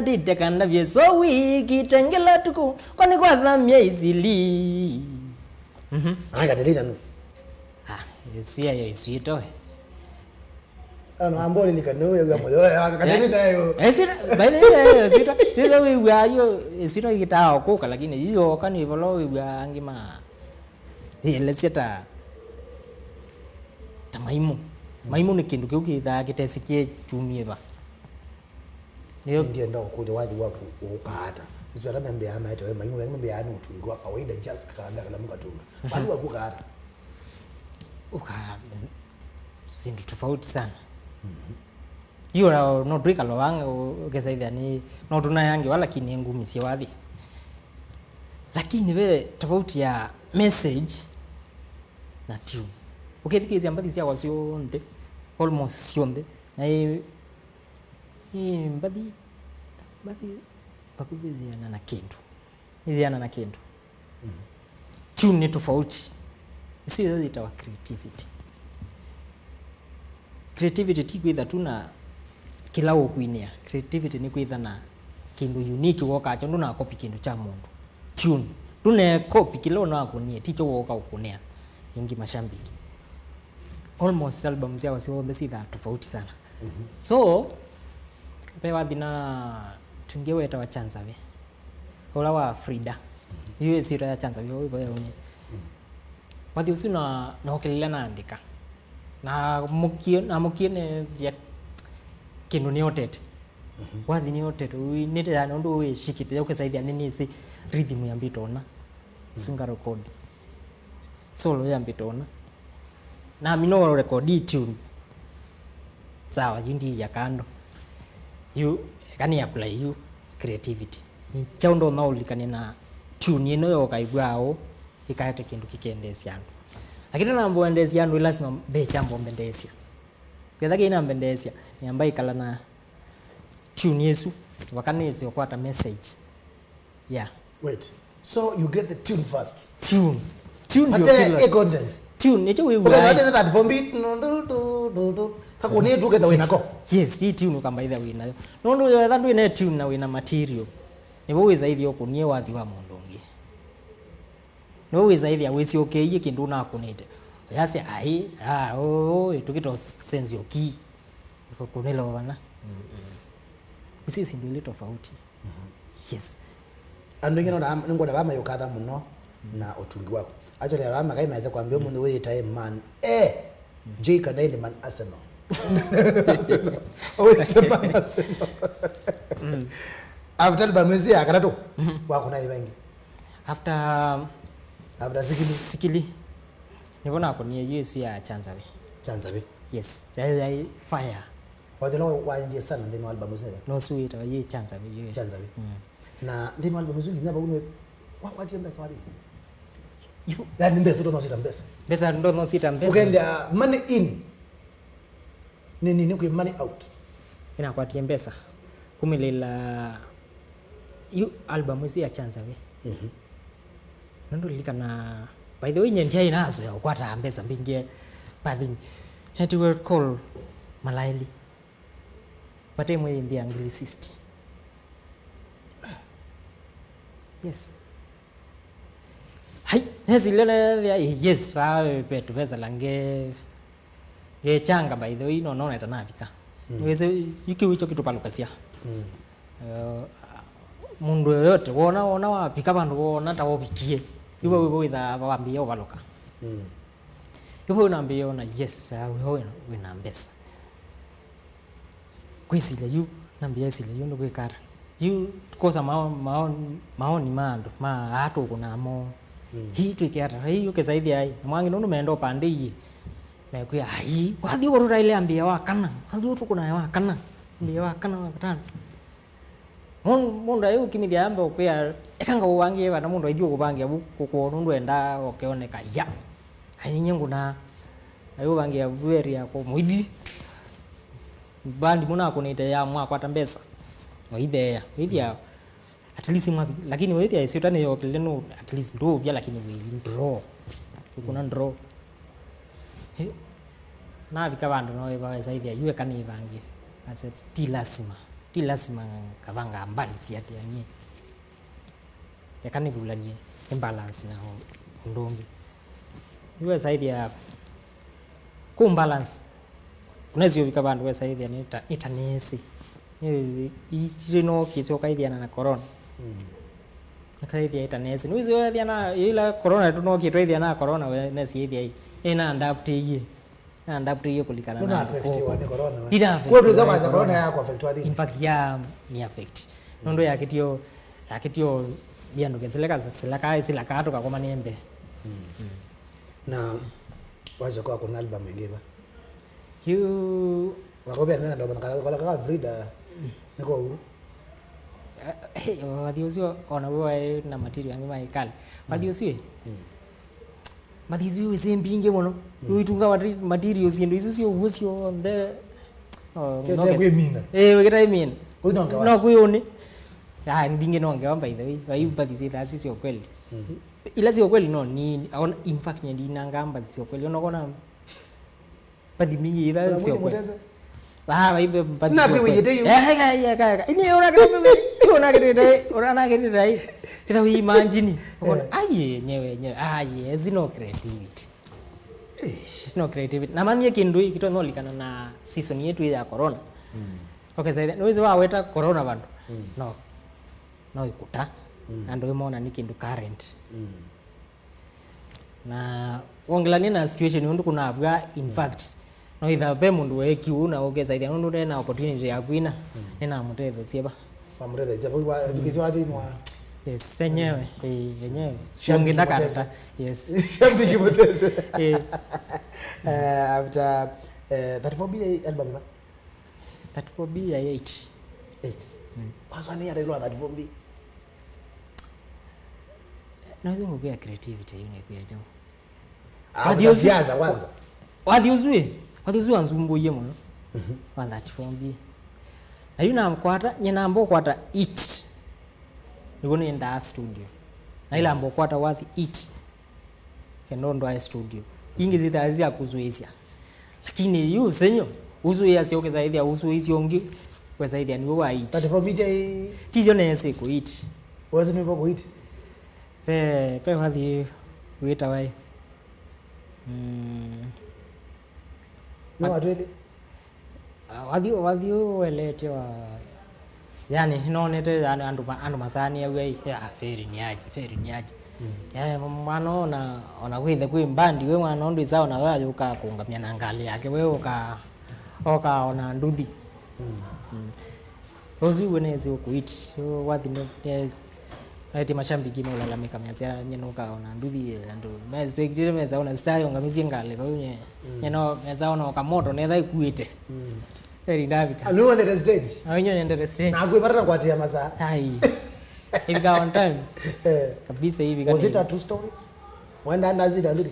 na tite kanda vye so wiki tengela tuku, kwani kwathamia isili. Mhm. Aya, Katerina nu. Ah, ĩsĩa yo ĩswĩtwe. Ano amboli ni kanu ya moyo ya Katerina yo. Ĩsĩa, by the way, ĩsĩa. Ĩsĩa wĩw'a yo, ĩsĩa ĩkĩtaa kũka, lakini yo kani volo wĩw'a angĩ ma. Ĩelesya ta, ta maimũ. Maimũ nĩ kĩndũ kĩu kĩthaa kĩtesĩkĩe kyumie va. Nĩyo. Ndienda kũkũlya wathi waku ũkaa ata. Nĩsĩ ala mambĩaa maete we maimũ, mambĩaa nĩ ũtungi wa kawaida, just karanda kala mũkatunga. Wathi waku ũkaa ata? Ũkaa syĩndũ tofauti sana. Yu no twĩkala vaa ũkesa ĩthĩa nĩ no tũnayangewa, lakini ngumisye wathi. Lakini ve tofauti ya message na tune. Ũkethikĩĩsya mbathi syakwa syonthe, almost syonthe, na ĩ, ĩ mbathi, mbathi vakuvĩ yĩana na kĩndũ. Nĩyĩana na kĩndũ. Tune nĩ tofauti. Ĩsu yĩtawa creativity. Creativity ti kwĩtha tu na kĩla ũkwinĩa. Creativity nĩ kwĩtha na kĩndũ unique wokaa kyo, ndũnakopi kĩndũ kya mũndũ. Tune. Ndũnekopi kĩla ũnakũnie, ti kyo woka ũkũnĩa. Ĩngĩ mashabiki. Almost album syakwa syonthe syĩthaa tofauti sana. So, ve wathi na tũngĩ wetawa Chanzavi. Ũla wa Frida. Yu ĩsyĩtwa ya Chanzavi, yu ĩvo yaumie. Wathi ũsu na, nookĩlile naandĩka. Na mũkie, na mũkie nethĩa kĩndũ nĩotete. Wathi nĩotete, ũinĩte yani ũndũ wĩshikĩte, ũkesaithia nĩnĩsĩ rhythm ya mbĩto ũna. Ĩsu nga record. Solo ya mbĩto ũna. Namina ũrekodi tune. Sawa, yu ndiia kando. Yu, eka nĩ apply yu creativity. Nĩ kyaũ ndonya ũlikane na tune ĩno yoka ĩvw'aa ũũ, ĩkaete kĩndũ kĩkendeesya andũ. Lakini namba ũendeesya andũ, lasima mbe kyambo mbendeesya. Ketha kĩinambendeesya, nĩamba ĩkala na tune ĩsu, vaka nĩsĩ ũkwata message. Yeah. Wait. So you get the tune first. Tune. Tune ndio kila. Ate content. Tune nĩkyo wĩw'aa. Ukenda ate that vombi. Kakuni tu kenda wĩnako. Yes, hii tune ũkambaitha wĩnayo. Nũndũ wetha ndwĩna tune na wĩna material. Nĩvo wĩsaithia ũkũnie wathi wa mũndũ ũngĩ. Nĩvo wĩsaithia wĩsyokeie kĩndũ ũnakũnĩte. Yasya, ai, ah, oh, oh, tukito sense yo ki. Kũnĩla ovana. Isu syĩndũ ilĩ tofauti. Yes. Andũ aingĩ nona, nĩngwona vaa mayũkatha mũno na ũtungi waku. Actually, ala makai maese kwambia ũmũnthĩ wĩtae man A, J kana ĩndĩ man Arsenal. Wĩte man Arsenal. After album ĩsu ya katatũ, wakũna ĩva ĩngĩ? After After Sikili. Sikili. Nĩvo nakũnie yu ĩsu ya Chanzavi. Chanzavi. Yes. Yaĩ, yaĩ fire. Wathi ũla waendie sana nthĩnĩ wa album ĩsu nĩwe? Nũsu wĩtawa yĩ Chanzavi, yĩ. Chanzavi. Mm. Na nthĩnĩ wa album ĩsu nginya vau nĩ wakwatie mbesa wathi? Yu. Yani mbesa ndonya ũsyĩta mbesa. Mbesa ndonya ũsyĩta mbesa. Ũkendea money in. Nĩ nini kwĩ money out. Nĩnakwatie mbesa. Kumĩlĩla yu album ĩsu ya Chanzavi. Mhm. Nũndũ lilikana, by the way, nye ndyaĩ nazoea kũkwata mbesa mbingĩ. But then, network call malaili. Vate ĩmwe yĩnthĩa ngili sixty. Yes. Hai, nesile nethĩa, eh, yes, va ve tũvesa la nge, ngechanga, by the way, no noneta navika. Mm. Wĩsĩ, yu kĩu ikyo kĩtũvalũkasya. Mm. Eh, mũndũ yoyote, wona, wona wavika vandũ, wona ta wovikie. Yu vau wĩthaa wambĩĩa ũvalũka. Mm. Yu vau nambĩĩa ona, yes, ah, wĩho wĩna, wĩna mbesa. Kwĩsilya yu, nambĩĩa ĩsilya yu, nĩkwĩka ata? Yu, kwosa mao-, mao-, maoni ma andũ, ma aa tũkũnaa moo. Mm. Hii twĩke ata? Hii ũkĩsaithya ai, na mwangi nũndũ meenda ũpandĩie. Mekwĩa, ai, wathi ũko tũtaile ambĩĩa wa kana, wathi ũtũkũnae wa kana, ambĩĩa wa kana, wa katano. Mũ-, mũndũ aĩ ũkimĩthya ambe ũkwĩa, eka ngaũvangĩe vana mũndũ aithi ũkũvangĩa vu kũkũo nũndũ endaa okeoneka, ya. Ai, ninye ngũnaa. Ayũvangĩa vueri ya kũmũithi. Bandi mũnakũnĩte ya mwakwata mbesa. Noitheea. Wĩthĩa, at least mwathi. Lakini wĩthĩa ĩsyũta nĩyokĩlile no, at least ndũũvya, lakini wĩ draw. Ũkũna draw. Eh, navika vandũ no ĩva wesa ĩthĩa, yu eka nĩvangie. I said, ti lasima. Ti lasima ngavanga mbandi siatĩanie. Eka nĩvulanie, nĩ balance na ũ-, ũndũ ũngĩ. Yu wesa ĩthĩa, kũ balance, ũnesi ũvika vandũ wesa ĩthĩa nĩ ta, nĩ ta nĩsĩ. Nĩ, ici no kĩsyoka ĩthĩana na corona. Mm. Nĩkaĩthĩa ĩta nesi. Nĩwĩsĩ wethĩa na, ĩla corona tũnokĩtwe ĩthĩa na corona we nesi ĩthĩa ĩ. Ĩna adapt ĩyĩ. Na adapt ĩyĩ kũlikana na andũ. Nũna affectiwa nĩ corona we? Ndina affectiwa nĩ corona. Kwĩ tũiza kwanza corona ya ku affect wa thĩna. In fact, ya ni affect. Nũndũ yakĩtio, yakĩtio viandũ kĩsileka, silaka, silaka tũkakomanie mbee. Mm. Mm. Na wacoka wakũna album ĩngĩ va? Yu. Wakobea nenda ndo kana kala kala Frida. Niko u. Eh, wathi ũsu ona wĩ waĩ na material angĩ maĩ kali. Wathi ũsu ĩ? Mm. Mathi ũsu wĩ mbingĩ mũno. Mm. Ũitunga mate-, material syĩndũ isu sya ũw'o syonthe. Oh, kĩte no kwĩmina. Eh, wĩkĩta imina. Ũinongewa. No kwĩ ũnĩ. Ah, mbingĩ nongewa by the way. Vai mbathi syĩ thasi sya kweli. Mm. Ila sya kweli no ni, in fact, nyendinanga mbathi sya kweli. Ona kona mbathi mingi ila sio kweli. Ah, vai mbathi. Na sio kweli. Ĩthe wĩyĩte yu. Eh, eka, eka, eka. Ini unakirite, unakirite, unakirite. Ĩtha wĩ imagine. Ukona, eh, ai, yenyewe, yenyewe. Ai, there's no creativity. Eh. There's no creativity. Na manie kĩndũ hiki to nolikana na season yetu ya corona. Mm. Okay, sasa, no waweta corona vandu. Mm. No. No ikuta. Mm. Na ndio umeona ni kĩndũ current. Mm. Na wongelania na situation ũndũ kũnavw'a, in fact, no itha ve mũndũ weekiu na ũkesaithia nũndũ nena opportunity ya kwina, mm, nĩnamũtethesie va. Wamũtethesia vau wa, mm, thukĩsyo wa thĩinĩ wa. Yes, enyewe, eh, enyewe. Shabiki. Siongenda mutese. Karata. Yes. Shabiki mutese. Eh. Eh, after, eh, thirty-four B album, va? Thirty-four B ya eight. Eight. Mm. Waswa nĩ ata ĩlwa thirty-four B? Naweza kukwia creativity yu nikuya juu. Ah, wathi ũsu, siasa kwanza. Wathi ũsu ĩ, wathi ũsu wanzumbuie mũno. Mhm. Wa thirty-four B. Na yu namkwata, nye namba ũkwata it. Nĩguo nĩendaa studio. Na ĩlamba ũkwata wathi it. Kenda ũndwae studio. Ingĩ syĩthaa sya kũsũĩsya. Lakini yu ũsenyo, ũsũĩasya ũkesaĩthĩa ũsũĩsya ũngĩ, wesaĩthĩa nĩwe wa it. Thirty-four B ĩ. Tisyo nese kũ it. Wezi nĩvo kũ it. Ve, ve wathi wĩtawa ĩ. Mm. No atwĩlĩ. Ah, wathi, wathi ũũ welete wa, yani, nonete, yani, andũ ma-, andũ masaanĩaw'a ĩ, ya, Feri nĩ aje, Feri nĩ aje. Mm. Yani, mwana ona, ona kwĩthe kwĩ mbandi, we mwana ũndũ isa ona we ayũka kũngamia na ngalĩ yake, we ũka, oka ona nduthi. Mm. Mm. Ũsu we nesi ũkũit, wathi nĩ, nĩ, Aĩtye mashabiki maũlalamĩka mesya, "Nye nũkaona nduthi, andũ maexpectĩte mesa ona star yũngamisye ngalĩ vau nye." Mm. Nye no mesa ona ũkamoto netha ĩkuĩte. Mm. Eri ndavika. Anu wendete stage? Na wenye nendete stage. Na kwĩ vata na kwatĩa masaa. Ai. Ĩvika on time. Eh. Kabisa ĩvika. Was it a true story? Wenda ndazi nduthi?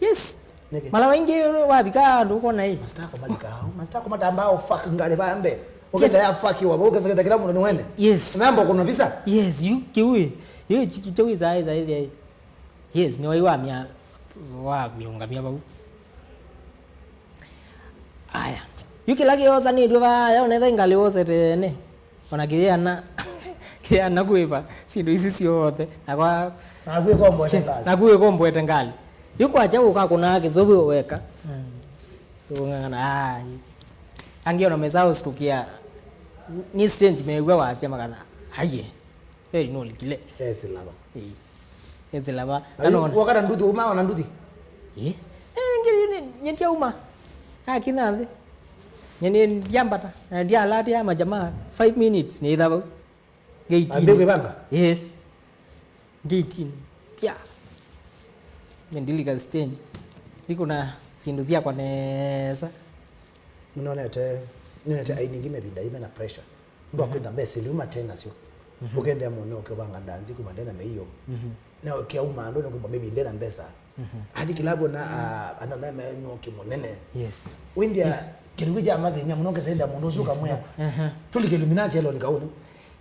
Yes. Nĩkĩ? Mala maingĩ wavika andũ ũkona ĩ. Masta ako malika, masta ako matamba o fuck ngalĩ vambe. Ũkenda ya fuck wa, ũkesa kĩla mũndũ nĩwende. Yes. Namba kũna visa. Yes, yu, kĩu ĩ. Yu, kĩu ĩ, sai, sai, sai. Yes, nĩ wai wa mĩa, wa mĩũngamia vau. Aya. Yu kĩla kĩosanĩtwe vaya, ũnetha ngalĩ wosete ene. Ona kĩyana, kĩyana kwĩva syĩndũ ici syonthe. Na kwa. Naku ĩkomboete ngalĩ. Naku ĩkomboete ngalĩ. Yu kwakya ũkakũnaa kĩsovu weka. Mm. Ũng'ang'ana, ai. Angĩ ona mesa ũstukĩa. Nĩ stage mew'a wasya makatha. Aiye. Eri nũlikile. Esilava. Ĩĩ. Esilava. Ayu, anona. Wakata nduthi, uma ona nduthi? Ĩĩ. Eh, ngiri yu nĩ, nyendia uma. Akina thĩ. Nye nĩ ndiambata, na ndialatia majamaa five minutes nĩ ĩtha vau. Gate-inĩ. Ambĩ kwĩvanga? Yes. Gate-inĩ. Pya. Nye ndilika stage. Ndikũna syĩndũ syakwa nesa. Nĩnonete, nĩnonete aini aingĩ mavinda ĩĩ mena pressure. Ndwakwĩtha mbesa iliu mate nasyo. Mhm. Ũkendea mũno ũkĩvanga ndanzi kuma ndena meiyo. Mhm. Na ũkĩauma andũ nĩ kwĩmba maybe ndena mbesa. Athi kĩlavu na, ah, anana me nyoki mũnene. Yes. Wĩndĩa kĩndũ kĩ kya mathĩny'a mũno kĩsendea mũndũ ũsu. Yes, kamwĩa. Aha. Tũlike Illuminati elo likaũnĩ.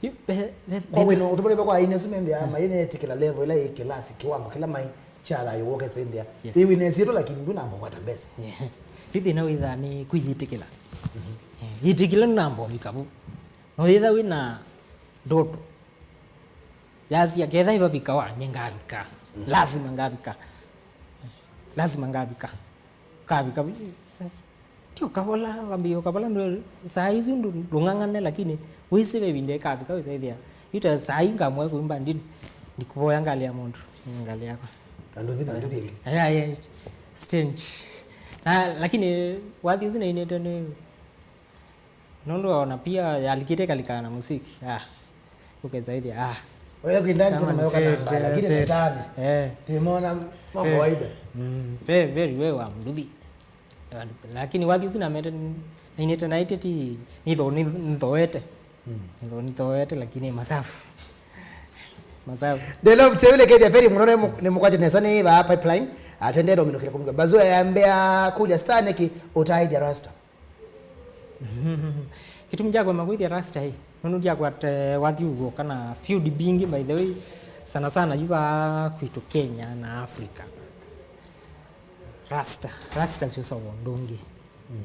Yu, be, be, kwa be, wĩno ũtũmũlĩve kwa aini asu mendea, mm, maĩ neetĩkĩla level ĩla ĩ kĩlasi kĩwango kĩla maĩ kya thayũ wokĩsendea. Yes. Ĩ wĩna ĩsyĩtwa lakini ndũnamba kũkwata mbesa. Yeah. Yu thĩna wĩthaa nĩ kwĩyĩtĩkĩla. Mhm. Yeah. Yĩtĩkĩla ndũnamba ũvika vu. No yĩtha wĩna ndoto. Yasia ketha ĩvavika wa nye ngavika. Mm. Lazima ngavika. Lazima ngavika. Kavika. Ti ũkavola, wambĩĩa ũkavola ndũ, saa isu ndũ, ndũng'ang'ane, lakini wĩsĩ ve ĩvinda ĩkavika wĩsaĩthĩa. Yu ta saa ii ngamũe kũimba ndi, ndikũvoya ngalĩ ya mũndũ, ngalĩ yakwa. Na ndũthi na ndũthi ĩngĩ. Aya, aya, stage. Na, lakini wathi ũsu nainĩte nĩ, nũndũ ona pia yalikĩte ĩkalikana na muziki. Ah, ũkesaĩthĩa, ah. Oya kwinda kama ndikoka na fail, ngala, lakini fail. Metani. Eh. Timona mambo kawaida. Mm, very, very well, wa mduthi. Lakini wathi ũsu namete, nainĩte naĩtĩti, nitho-, ni-, nithoete. Mm. Nitho-, nithoete, lakini masafu. Masafu. Ndelo mteule kethia very mũno nĩ mũ-, nĩ mũkwate nesa nĩ va pipeline. Atwendete ũminũkĩle kũmũka. Bazu yambea kũlya star nĩkĩ ũtaithya rasta. Kĩtumi kya kũema kwĩthya rasta ĩ, nũndũ ndyakwata wathi ũw'o kana field mbingĩ, by the way, sana sana yu vaa kwitũ Kenya na Africa. Rasta, rasta syũsawa ũndũ ũngĩ. Mm.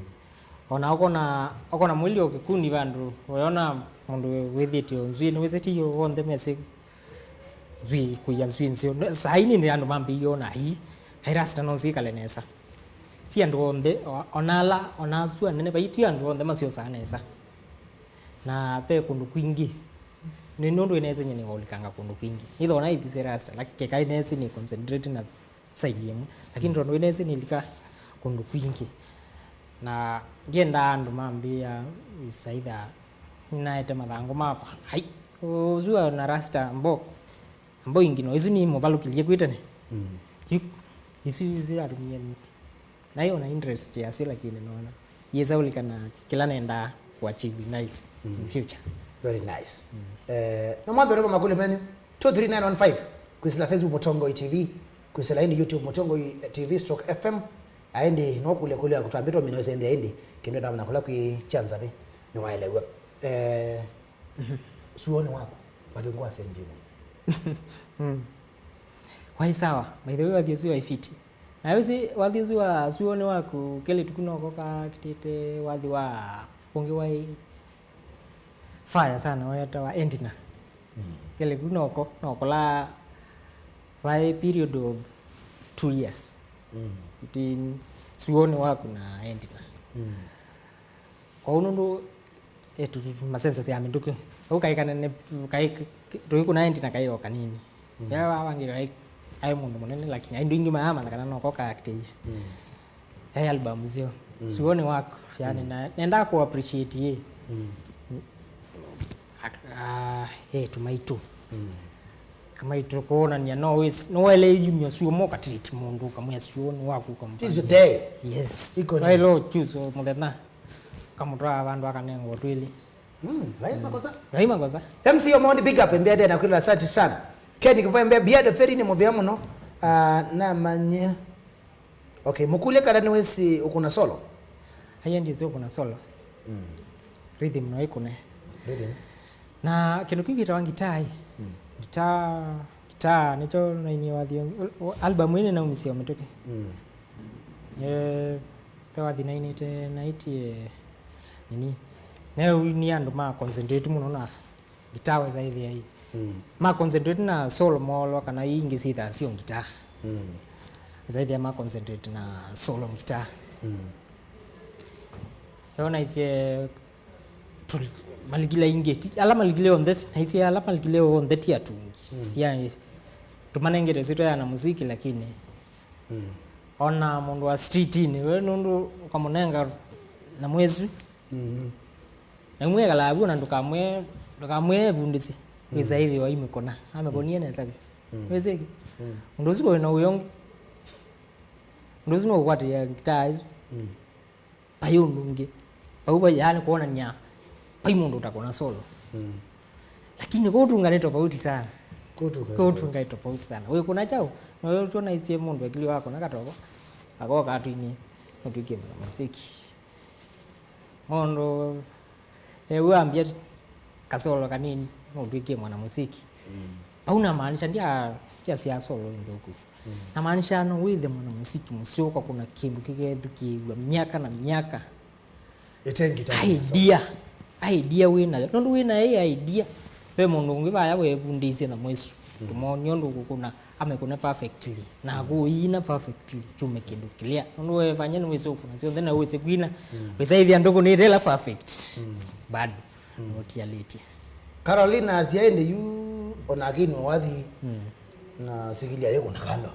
Ona ũkona, ũkona mwĩli o kĩkundi vandũ, ũyona mũndũ wĩthĩtwe nzwĩ, nĩwĩsĩ ti onthe mesĩ nzwĩ, kũia nzwĩ nzeo. Saa ii nĩndĩ andũ mambĩĩie ona, ai, kaĩ rasta no nzĩkale nesa. Si andũ onthe, o-, ona ala, ona asu anene, vai ti andũ onthe masyosaa nesa. Na ve kũndũ kwingĩ. Nĩ nũndũ ĩnese nyie nĩwaũlikanga kũndũ kwingĩ. Ĩtha ona ĩthise rasta, lakini keka ĩnese nĩ concentrate na side ĩmwe. Lakini tondũ ĩnese nĩlika kũndũ kwingĩ. Na ndiendaa andũ mambĩĩa isaitha nĩnaete mathangũ makwa. Ai, ũsu na rasta mboko. Ambo ingĩ no, isu nĩmũvalũkĩlye kwĩ tene. Mm. Yu, isu, isu atumie nayo na interest yasyo, lakini nona yĩsaũlĩkana kĩla nendaa kũachieve in life, mm, in future. Very nice. Mm. Eh, no mwambĩre makũlyo menyu, two three nine one five, kwĩsĩla Facebook Mũtongoi T V, kwĩsĩla ĩndĩ YouTube Mũtongoi T V stroke F M, aĩndĩ no kũlya kũlya kũtambĩtwa mino sende aĩndĩ, kĩndũ ndamanya kũla kwĩ kya nzavĩ, nĩwaelewa. Eh, mhm. Suonĩ waku, wathi ngwa sende mũno. Mm. Wai sawa, by the way, wathi ũsu wai fiti. Na wĩsĩ wathi ũsu wa suonĩ waku, kelĩ tuku noko kakitĩte wathi wa ũngĩ wai fire sana wetawa Endina. Mm. Kelĩ ku noko, nokola vaĩ period of two years, mm, between suonĩ waku na Endina. Mm. Kwoou nũndũ, eh, tu, tu, tu, masensa sya mĩtũkĩ. Vau kaĩ kanene, kaĩ, tũikũna Endina kaĩ o kanini. Mm. Ya wa wangi kaĩ, kaĩ mũndũ mũnene, lakini aĩ ndũ ingĩ maamanya kana noko kaakitĩie. Mm. Yaĩ album syo. Mm. Suonĩ waku, yani, mm, na, nendaa kũ appreciate ye. Mm. Ak-, ah, eh, tumaitũ. Mm. Kamaitũ kwonania no wĩs-, no wele yumya suo mo katreat mũndũ, kamwĩa suonĩ waku, kamfanya. It's your day. Yes. Iko nini? Wailo choose mũthenya. Kamũtwaa vandũ akanengwa twĩlĩ. Mm, vai makosa. Vai makosa. M C Omondi, big up, mbia ndena kwĩlwa, asante sana. Ken Kivoi, mbia, mbia ndo Feri nĩ mũvea mũno. Ah, namanya. Okay, mũkũlye kana nĩwĩsĩ ũkũna solo? Aye, ndĩsĩ ũkũna solo. Mm. Rhythm no ĩkũne. Rhythm. Na kĩndũ kĩu kĩtawa ngitaa ĩ. Mm. Ngitaa, ngitaa nĩkyo nainie wathi, album ĩno naumisye o mĩtũkĩ. Mm. Eh, pe wathi nainĩte, naitie nini. Neu ni andũ ma concentrate mũno na ngitaa wesa ĩthĩa ĩ. Mm. Ma concentrate na solo moolwa kana ii ingĩ syĩthaa syo ngitaa. Mm. Wesa ĩthĩa ma concentrate na solo ngitaa. Mm. Yo naisye tu-, malikile ingĩ, ti, ala malikile onthe, naisye ala malikile onthe ti atungi. Mm. Sya, tũmanengete syĩtwa ya na muziki lakini, mm, ona mũndũ wa street-inĩ, we nũndũ ũkamũnenga na mwĩsu. Mm-hmm. Na imwe ekalaa vu na ndũkamwĩe, ndũkamwĩe evundĩsye. Mm. Wĩsa ĩthĩwa imĩkũna. Amĩkũnie nesa vyũ. Mm. Wĩsĩ? Mm. Ũndũ ũsu kũĩ na ũyo ũngĩ. Ũndũ ũsu no ũkwatĩĩa ngitaa ĩsu. Mm. Vai ũndũ ũngĩ. Vau vai, yani, kwonania vai mũndũ ũtakũna solo. Mm. Lakini kũu tunga nĩ tofauti sana. Kũtunga kũtunga ĩ tofauti sana. Wĩkũna kyaũ? Na ũyũ tuonaisye mũndũ ekĩlio wakũna katovo, akoka atwinĩ, no twĩkie mwana mũsĩki. Mũndũ, eh, wambia kasolo kanini, no twĩkie mwana mũsĩki. Mm. Vau namaanisha ndia, ndiasya solo nthũku. Mm. Namaanisha no wĩthe mwana mũsĩki mũseo, ũkakũna kĩndũ kĩkethukĩĩw'a myaka na myaka. Ĩte ngita idea. Idea wĩ nayo. Nũndũ wĩ nayo ĩ idea. Ve mũndũ ũngĩ vaya weevundĩisye na mwesu. Mm. Tũmoni ũndũ ũkũkũna, amekũne perfectly. Na akũiina perfectly. Kyume kĩndũ kĩlĩa. Nũndũ wefanya nĩwĩsĩ ũkũna syonthe na wĩsĩ kwina. Mm. Wĩsaithia ndũkũnĩte ĩla perfect. Mm. Bado. Mm. Nũtialĩtye. Carolina asya ĩndĩ yu onake inwe wathi. Mm. Na sikilia yĩkũna kando.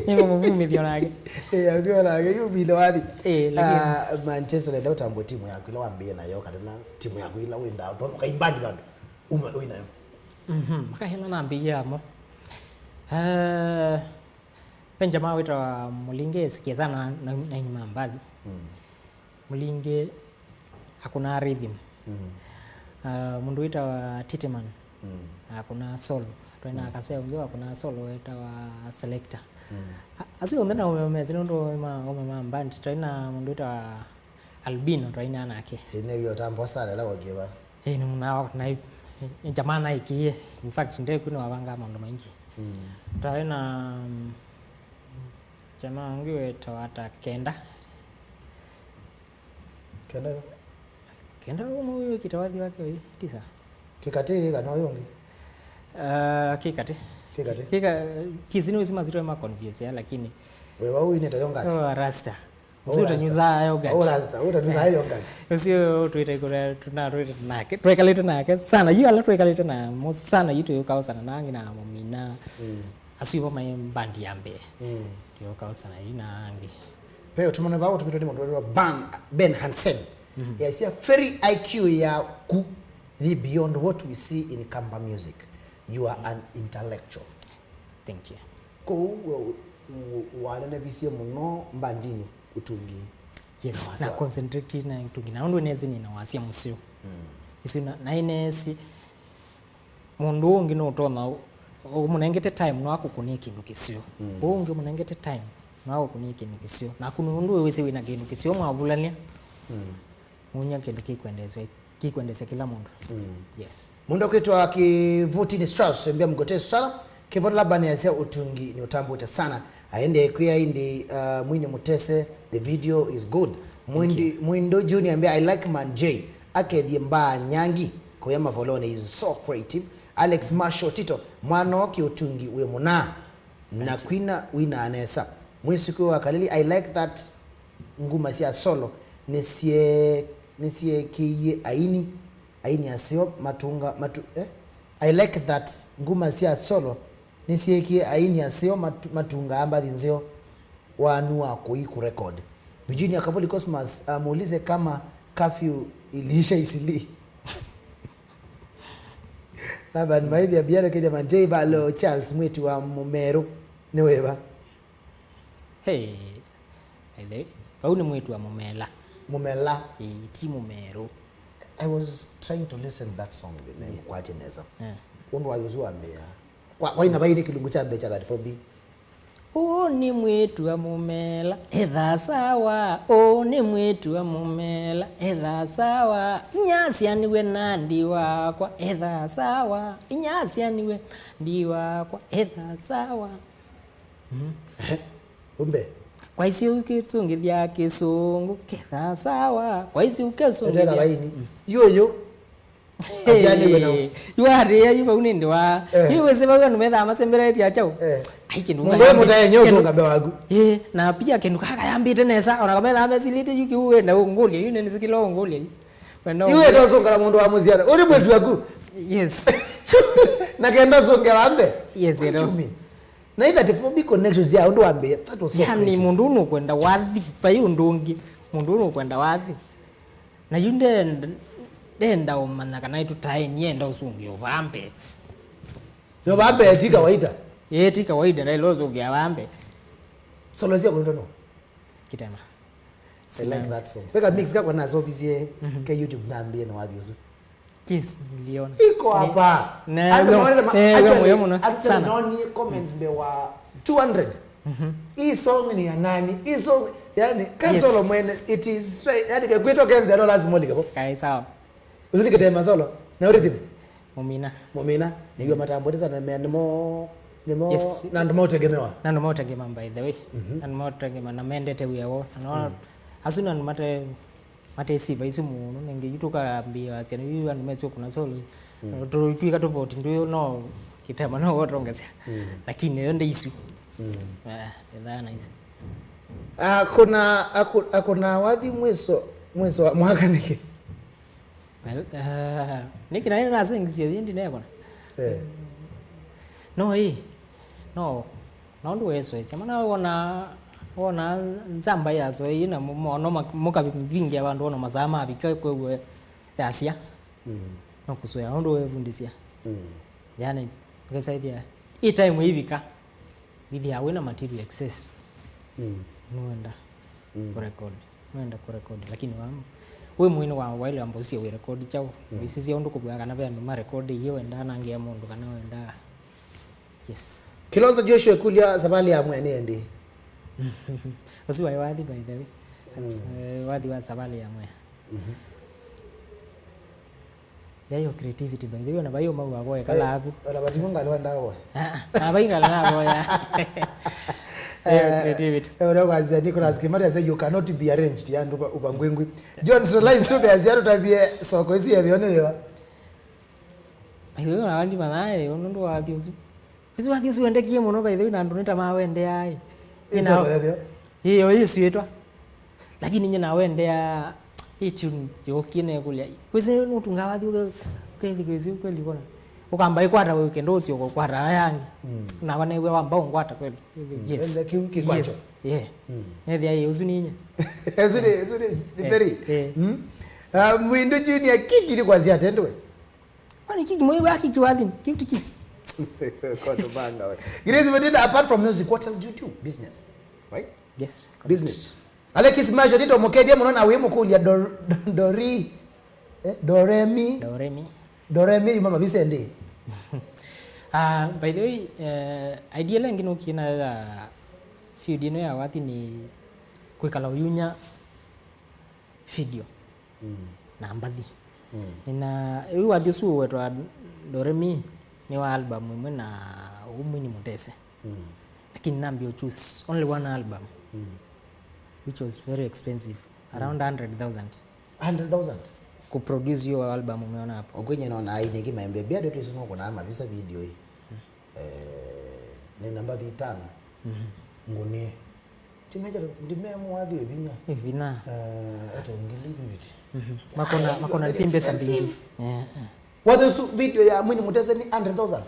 Nĩngũmũvumĩthya nake. Eh, akiwa nake yu vile wathi. Eh, lakini ah, Manchester, nenda ũtambue timu yaku ila wambĩĩe nayo, kana timu yaku ila wĩndaa, tondũ kaimba ndi bado. Uma wĩ nayo. Mhm, makahena nambĩĩe amo. Eh, ve jamaa wĩtawa Mũlinge, sikia sana na, na, na nyuma mbathi. Mm. Mũlinge akũnaa rhythm. Mm. Ah, mũndũ wĩtawa Titeman. Mm. Akũnaa solo. Twaĩ na mm, kaseo ũngĩ wakũnaa solo wĩtawa Selector. Mm. A-, asu onthe na ũme mesi nũndũ ma, ũme ma band. Twaĩ na mũndũ wĩtawa Albino, twaĩ na nake. Ĩĩ, nĩw'o ũtambo sana ĩla wakiva. Ĩĩ, nĩ mũna, na, nĩ jamaa naĩkĩie. In fact, ndeku nĩwavangaa maũndũ maingĩ. Mm. Twaĩ na, mm, jamaa ũngĩ wĩtawa ta Kenda. Kenda. Kenda ũmwe ũyũ wĩkĩte wathi wake ũyũ, tisa. Kĩkatĩ kana ũyũ ũngĩ? Ah, Kĩkatĩ. Kĩkatĩ. Kĩka, kisi nĩ wĩsima sitwe ma confuse ya, lakini. Wewe wau wĩnĩte yogurt? Oh, Rasta. Oh, Rasta. Ũcio ũtanyuza yogurt. Oh, Rasta. Ũtanyuza yogurt. Ũcio twĩte kũrĩa, tuna, twĩte nake. Twekalĩte nake sana. Yu ala twekalĩte namo sana, yu tũyũkaosana na angĩ na mũmina. Mm. Asu ivo mai mbandi ya mbee. Mm. Tũyũkaosana yu na angĩ. Pe ũtũmano vau ũtũmĩtwe nĩ mũndũ wĩtwa Ban-, Ben Hansen. Mhm. Yasya, very I Q yaku thi beyond what we see in Kamba music. You are an intellectual. Thank you. Kwoou we u-, u-, wanenevisye mũno mbandinĩ ũtungi. Yes, na wasya na wa- concentrate na ũtungi. Na ũndũ nĩsĩ nĩna wasya mũseo. Mm. Isu na, na nĩsĩ mũndũ ũngĩ nũtonya ũ-, ũmũnengete time no akũkũnie kĩndũ kĩseo. Mm. Ũũ ũngĩ ũmũnengete time no akũkũnie kĩndũ kĩseo. Naku nũndũ wĩwĩsĩ wĩna kĩndũ kĩseo mwavulany'a. Mm. Munya kĩndũ kĩkwendeswa, kĩkwendesya kĩla mũndũ. Mm. Yes. Mũndũ kwĩtwa Kĩvutini Strauss, mbia mgote sana. Kĩvona Laban yasya ũtungi nĩ ũtambũte sana. Aende kwĩa indi, uh, Mwini Mutese, the video is good. Thank you. Mwindi, Mwindo Junior mbia, I like Man J. Akethie mbaa nyangi, kuya mavolone is so creative. Alex Marshall Tito, mwana o kĩũtungi wĩ mũna. Na asante. Kwina wina nesa. Mwĩsukĩ wa Kalili, I like that. Nguma sya solo nĩsye-, nĩsyeekĩie aini, aini aseo matunga, matu-, eh? I like that nguma sya solo nĩsyeekie aini aseo matu-, matungaa mbathi nzeo. Wanu wa kũi kũrecord. Virginia Kavuli Cosmas, uh, muulize kama curfew iliisha Eastleigh. Laban Maithia, Biano Kenya Manjei, Valo Charles, mwĩĩtu wa Mũmerũ, nĩ wĩva? Hey, by the way, vau nĩ mwĩĩtu wa Mũmela. Mũmela. Ĩĩ, ti Mũmerũ. I was trying to listen that song, nĩkwatye nesa. Eh. Ũndũ wa Yusu wambĩa. Kwa, kwa ina vaini kĩlungu kya mbee kya thirty-four B. Ũũ nĩ mwĩĩtu wa Mũmela, etha sawa. Ũũ nĩ mwĩĩtu wa Mũmela, etha sawa. Inyasya nĩwe nandi wakwa, etha sawa. Inyasya nĩwe nandi wakwa, etha sawa. Mhm. Ehe. Umbe. Kwa icio ukĩsũngĩthya kĩsũngũ, ketha sawa. Kwa icio ukĩsũngĩthya. Etela vaini. Mm. Yuyu. Asiani wena. Yu arĩa yu vau nĩ ndĩ wa. Eh. Yu wĩsĩ vau andũ methaa masemberetie achaũ. Eh. Ai, kĩndũ mũndũ ũyũ mũtae nyo ũsũnga mbee waku. Eh, na pia kĩndũ kaka yambĩte nesa, ona kamethaa mesilĩte yu kĩu wenda ũngũlya, yu nene sikila ũngũlya yu. Wenda yu wenda ũngũlya. Ũsũngala mũndũ wa mũsiana. Ũrĩ mwĩĩtu waku. Yes. Na kenda ũsũnge wambe. Yes, what do you mean? Na ĩ thirty-four B connections ya ũndũ wambĩĩa, that was so creative. Yani, mũndũ ũyũ nũkwenda wathi, vai ũndũ ũngĩ, mũndũ ũyũ nũkwenda wathi. Na yu ndenda, ndenda ũmanya kana ĩtũtae, nienda ũsũngĩo vambe. Yo vambe ti kawaida. Ĩĩ, ti kawaida, ndaĩle ũsũngĩa vambe. Solo sya kũlũta no? Kitema. I like that song. Peka mix kakwa nasovisye, mhm, ke YouTube nambĩe na wathi ũsu. Yes, niliona. Iko hapa. Andũ maonete ma- Actually, actually, noni comments mbee wa two hundred. Hii song ni ya nani? Hii song, yani, Kasolo mwene, it is straight. Yani, kekwĩtwa kenthe no lazima ũlike vo. Kaĩ sawa. Ũsu nĩ kĩtema solo. Na rhythm. Mũmina. Mũmina. Nĩw'a matambũte sana mea nĩmo, nĩmo, na andũ maũtegemewa. Na andũ maũtegema, by the way. Na andũ maũtegema na mendete wĩa woo. Na no, asu na andũ mate, matesiva isu mũno. Nengĩ yu tũkambĩĩasya nĩ yu andũ mesio kuna solo. Tũtwĩka tofauti ndũĩ no kĩtema no wotongesya. Lakini yo nde isu. Eh, ethana isu. Akuna, aku- akuna wathi mwiso, mwiso wa mwaka nĩkĩ? Well, uh, nĩkĩ naĩ nasengisye yĩndĩ nekona. Eh. No ĩ, no, na ũndũ wesoesya mana wona, wona nzamba yasoei na mono mũkavingia vandũ ona masaa mavika kwew'o yasya. No kũsoea ũndũ wevundĩsya. Yani ngesaithia ĩ time ĩivika. Wĩthĩawa wĩna material excess, nũenda kũrekodi, nũenda kũrekodi, lakini wa wĩ mwini wa waile ambosie wĩ rekodi kyaũ, wĩsisya ũndũ kũvw'a kana ve andũ marekodi iye wendaa nangĩa mũndũ kana wendaa. Yes. Kilonzo Joshua ĩkũlya, savalĩ ya mwea nĩ ĩndĩĩ? Ũsu waĩ wathi, by the way. As, eh, wathi wa savalĩ ya mwea. Yayo creativity, by the way, ona vai ũmau avoya kala aku. Ona vatimu ngali wenda avoya. Ah, ah, vai ngala na avoya. Yayo creativity. Eh, ora wazi Nicholas Kimari say you cannot be arranged ya nduka ubangwengwi. John Solai Sube aziaro tabie soko isi ya thione yo. By the way, ona wandi manaye, ono ndo wathi usu. Ũsu wathi ũsu wendekie mũno, by the way, na andũ nĩta mawendeaa, ĩ. Ĩĩ, ĩyo ĩsuĩtwa. Lakini nyie nawendeaa, ĩ tune yũkie nekũlya. Wĩsĩ nũtungaa wathi ũke-, ũkethikĩsya kweli kona. Ũkamba ĩkwata wĩ kenda ũsio kũkwata ala yangĩ. Nakwa new'a wamba ũngwata kweli. Yes. Yes. Yeah. Nethĩa ĩ ũsu ninya. Ũsu nĩ, ũsu nĩ, nĩ very. Eh. Ah, Mwindu Junior kiki nĩ kwasya atendwe. Kwani kiki mwe wa kiki wathi? Kiuti kiki. Kwa tubanga we. Grace Madinda, apart from music, what else do you do? Business, right? Yes. Business. Alexis Masho, tito mũkethie mũno na wĩ mũkũlya do, do, do, ri, eh, do, re, mi. Do, re, mi. Do, re, mi, yuma mavisa ĩndĩĩ? Ah, by the way, eh, idea lengi nũkie na ya field ĩno ya wathi nĩ kwĩkala ũyunya video na mbathi. Nĩna, rĩu wathi ũsu ũwetwa Doremi nĩ wa album ĩmwe na ũmwe nĩ Mutese. Lakini nambia choose only one album, which was very expensive, around a hundred thousand. A hundred thousand? Kuproduce hiyo album umeona hapo. Okwinye naona aini ngi maembe bia ndio tuisu no kuna mavisa video hii. Eh, nĩ namba thitano. Ngũnĩe. Timeja ndimemu wathi wĩ vinya. Ĩ vinya. Eh, eto ngili niviti. Makona, makona si mbesa mbingi. Expensive. Yeah, yeah. Wathi ũsu video ya Mwini Mutese nĩ hundred thousand.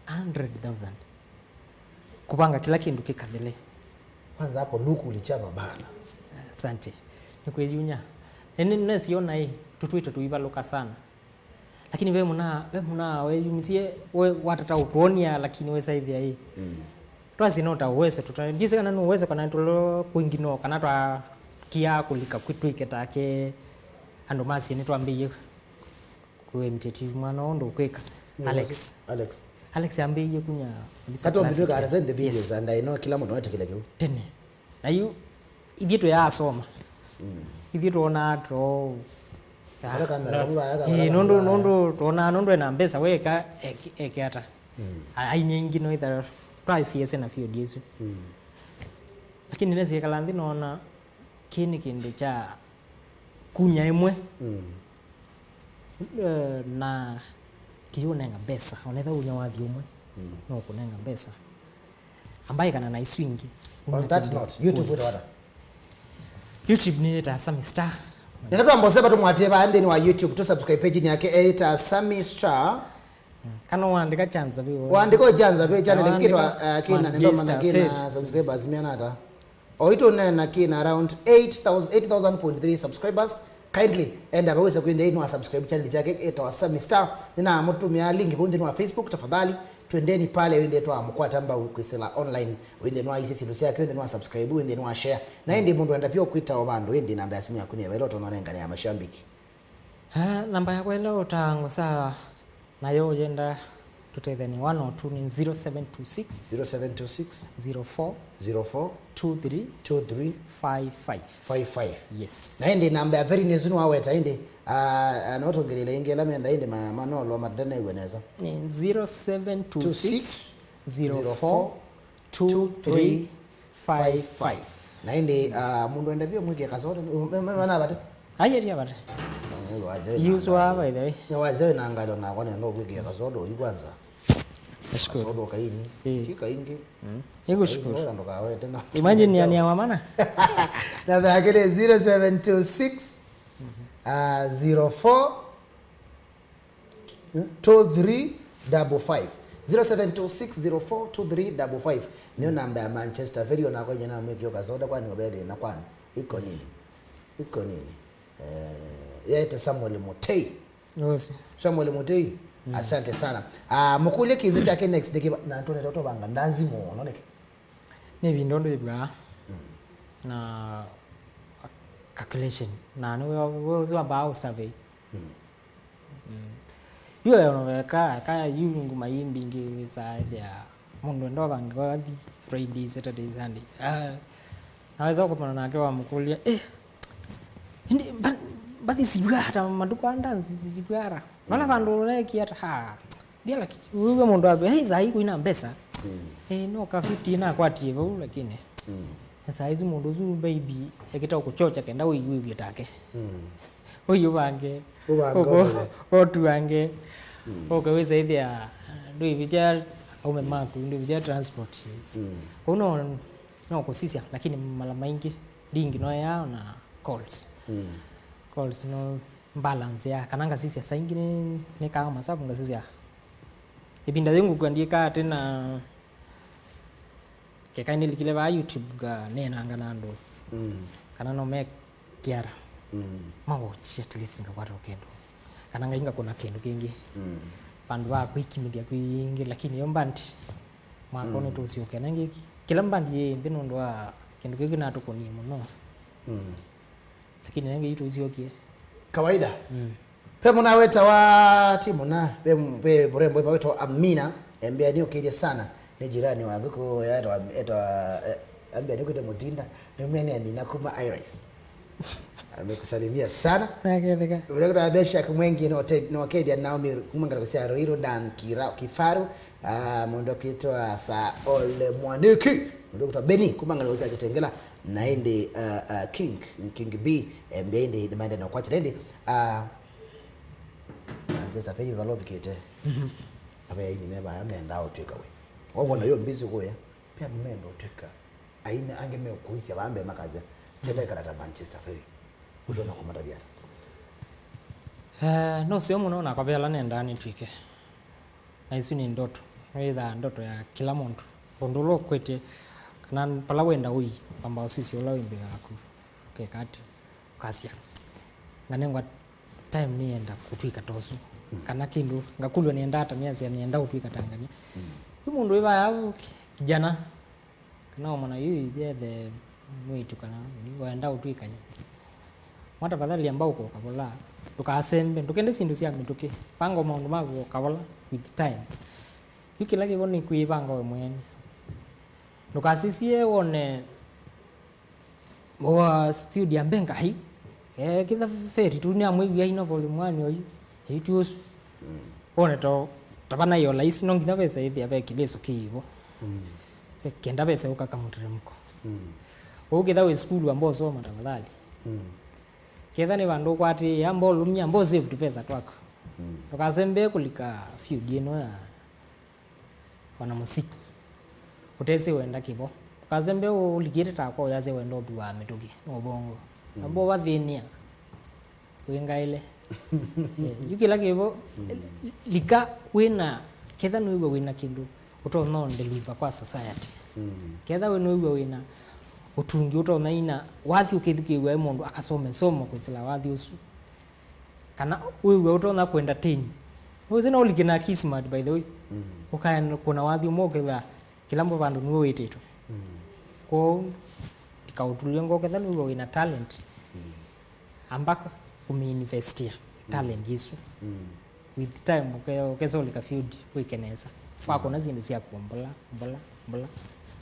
Hundred thousand. Kuvanga kila kindu kikathele. Kwanza hapo luku ulichapa bana. Asante. Nĩkwĩyumya. Nĩ, nĩ, nĩsiona ĩ, tũtwĩte tũivalũka sana. Lakini ve mũna, ve mũna weyumisye, we watata ũtwonia, lakini wesaithia ĩ. Twasi no ta uwezo tuta, ndisi kana no uwezo kana tulo kwingi no, kana twa kia kulika kwitwike take andũ masi nĩ twambĩie kuemteti mwana ũndũ kwĩka. Alex. Alex. Alex ambĩie kunya kabisa. Hata class mbitu sixteen. Ka send the videos. Yes. And I know kila mũndũ wetikile kiu. Tene. Na yu, ithyĩ tũyaasoma. Ithyĩ twonaa to. Ala kamera, kamera, kamera, ĩĩ, nũndũ, kamera. Nũndũ twonaa nũndũ ena mbesa weka eke, eke ata. A-, aini aingĩ no itha twasiese na field isu. Lakini nesiekala nthĩ noona kĩĩ nĩ kĩndũ kya kunya ĩmwe. Eh, na kĩyũnenga mbesa, onetha unya wathi ũmwe no kũnenga mbesa. Ambaye kana na isu ingĩ. On that note, YouTube wĩtawa ata? YouTube nĩ ta Sami Star. Nenda twambose vatũ mwatie vaa nthĩnĩ wa YouTube, tu subscribe page yake ĩta Sami Star. Kana waandĩka Chanza vĩ. Waandĩka Chanza vĩ channel kitwa kina nendo mana kina subscribers miana ata. Oitũ nena kina around eight thousand, eight thousand point three subscribers. Kindly enda vau wĩsa kwĩnthĩa nĩ wa subscribe channel chake ĩtawa Sami Star. Nĩnamũtũmĩa link vau nthĩnĩ wa Facebook, tafadhali twendeni pale wĩnthĩe twamũkwata mbau kwĩsĩla online, wĩnthĩe nĩwaisye syĩndũ syake, wĩnthĩe nĩwa subscribe, wĩnthĩe nĩwa share. Na ĩndĩ mũndũ enda pia ũkwĩta o vandũ, ĩndĩ namba ya simu yaku nĩ ĩva ĩla ũtononengane ya mashambiki. Ah, namba yakwa ĩla ũtaa ngũsaa nayo ũyenda tũtethya nĩ one oh two nĩ zero seven two six, zero seven two six, zero four, zero four, two three, two three, five five. Five five. Yes. Na ĩndĩ namba ya Veri nĩsu nĩwaweta ĩndĩ, ah, ah, no tũngĩlĩle ĩngĩ ĩla metha ĩndĩ ma-, manolo matanew'a nesa. Nĩ zero seven two six, zero four, two three five five. Na ĩndĩ, ah, mũndũ enda vyũ mwĩkĩe kasoda, me-, me-, manavate? Ayeria vate. Use wa, by the way. Nĩ wazee na ngalo nakwa nenda ũkwĩkĩa kasoda ũyu kwanza. Nashukuru. Kasoda kaini. Eh. Ti kaingĩ. Mm. Nikushukuru. Kaini, ndũkawete na. Imagine yani ya wamana. Na thakile zero seven two six, ah, zero four, two three double five. Zero seven two six zero four two three double five. Nĩyo namba ya Manchester Ferry, onakwa nyina mwĩkĩo kasoda, kwani ũbethĩ na kwani. Iko nini? Iko nini? Eh, yaete Samuel Mutei. Yosi. Samuel Mutei, asante sana. Ah, mũkũlye kĩnzĩ kyake next nĩkĩ, na tũnete tũvanga ndanzi mũno nĩkĩ? Nĩ ĩvinda ũndũ ĩvwaa. Na calculation. Na nĩ we, we ũsu wambaa ũsurvey. Mm. Yu eka, eka yu nguma ii mbingĩ wĩsaa ĩthĩa mũndũ enda ũvangĩwa athi Friday, Saturday, Sunday. Ah, naweza ũkomana nake wamũkũlya, "Eh, ĩndĩ mba-, mbathi sivwaa ta matukũ aa ndanzi sivwaa ta." Vala vandũ ũneekie ata, ha, mbia lakini, wĩw'e mũndũ akwĩa, "Hey, saa hii kwĩna mbesa." Mm. Eh, no ka fifty nakwatie vau, lakini. Mm. Na saa isu mũndũ ũsu maybe ekĩte kũchocha kenda ũiwĩw'e take. Mm. Ũiũvange. Ũvange ũko-, ũvange. Ũtuange. Mm. Ũke wĩsaithĩa ndũivĩkya aume maku, ndũivĩkya transport. Mm. Kũu no, no kũsisya, lakini mala maingĩ ndingi no yao na calls. Mm. Calls no balance ya, kana ngasisya saa ingĩ nĩ, nĩkaa masavu ngasisya. Ĩvinda yĩu ngũkw'a ndiĩkaa atĩ na Keka nĩlikile vaa YouTube nganeenanga na andũ. Mm. Kana no me kiara. Mm. Mawatch at least ngakwata kĩndũ. Kana ngai ngakũna kĩndũ kĩngĩ. Mm. Vandũ va kwĩkimĩthya kwingĩ, lakini yo mbandi mwaka ũnĩ tũsyoke. Na ĩngĩ kĩla mbandi yĩ nthĩ nũndũ wa kĩndũ kĩu kĩnatũkũnie mũno. Mm. Lakini nenge itũ isyokie. Kawaida. Mm. Ve mũna wetawa, ti mũna, ve, ve mũrembo ĩva wetawa Amina, embea nĩ ũkĩthya sana, nĩ jirani wa ngũkũ, etwa, etwa, eh, ambia nĩ kwĩte Mũtinda, nĩ mene Amina kuma Iris. Amekusalimia sana. Naketheka. Unakuta Meshak Mwengi, no te-, no kethya Naomi kuma ngalĩko sya Ruiru, Dan Kira-, Kifaru, ah, mũndũ kwĩtwa Saole Mwaniki, mũndũ kwĩtwa Beni kuma ngalĩko sya Kitengela. Na ĩndĩ, uh, uh, King, King B, eh, mbĩa ĩndĩ nĩmaendee na ũkwatya. Na ĩndĩ, uh, Manchester Ferry vala ũvikĩte, mhm, na ve aini me vaya mendaa ũtw'ĩka we. Wawona yo mbisi kũya, pia menda ũtw'ĩka. Aini angĩ mekũisya vaa mbee makasya, "Tenda ĩkala ta Manchester Ferry." Ũtona kũmatavya ata? Eh, no sio mũno nakwa ve ala nendaa nĩtw'ĩke. Na isu nĩ ndoto. Wĩthaa ndoto ya kĩla mũndũ. Ũndũ ũla ũkwĩtye, kana vala wenda ũi, wamba ũsisya ũla wĩ mbee yaku. Ũkeka atĩ, ũkasya, "Nganengwa time nĩenda kũtw'ĩka ta ũsu." Mm. Kana kĩndũ, ngakũlw'a nĩenda ata, nĩasya nĩenda kũtw'ĩka ta ngania. Mm. Yu mũndũ wĩ vaya, kijana, kana wamona yu ithyethe mwĩĩtu kana mũni, wenda ũtw'ĩkany'a. Mwa tafadhali amba ũko kavola, ndũkasembe, ndũkende syĩndũ sya mĩtũkĩ. Panga maũndũ maku o kavola with time. Yu kĩla kĩvo nĩ kwĩvanga we mwene. Ndũkasisye wone wa field ya mbenga hai. Eh, kĩtha Ferry tu nĩamwĩw'a ino volume one oyu. Yu tu ũsu. Mm. Wone to, tavana yo laisi, no nginya vesa ĩthĩa ve kĩlĩso kĩivo. Mm. Ve kenda vesa ũkaka mũteremko. Mm. Ũu kĩtha wĩ sukulu amba ũsoma tafadhali. Mm. Ketha nĩ vandũ ũkwatĩĩa, amba ũlũmya, amba ũsave tũvesa twaku. Mm. Ndũkasembe kũlika field ĩno ya wana mũsiki. Ũtesĩ wenda kĩvo. Ndũkasembe ũlikĩte takwa ũyasya wenda ũthuaa mĩtũkĩ. Nĩ ũvongo. Mm. Amba ũvathĩnĩa. Wĩngaĩle. Eh, yu kĩla kĩvo, mm, lika wĩna, ketha nĩwĩw'a wĩna kĩndũ ũtonya ũndeliva kwa society. Mm. Ketha we nĩwĩw'a wĩna ũtungi ũtonya ina wathi ũkĩthukĩĩw'a ĩ mũndũ akasome somo kwĩsĩla wathi ũsu. Kana wĩw'a ũtonya kũentertain. Nĩwĩsĩ no ũlike na kismat, by the way. Mm. Ũkaenda kũna wathi ũmwe ũkethĩa kĩla mbo vandũ nĩwe wĩtĩtwe. Mm. Kwoou ndikaũtulye ngoo ketha nĩwĩw'a wĩna talent. Mm. Amba kũmĩinvestia. talent ĩsu. With time, ũke-, ũkesa ũlika field, wĩke nesa. Wakũna syĩndũ syaku mbula, mbula, mbula,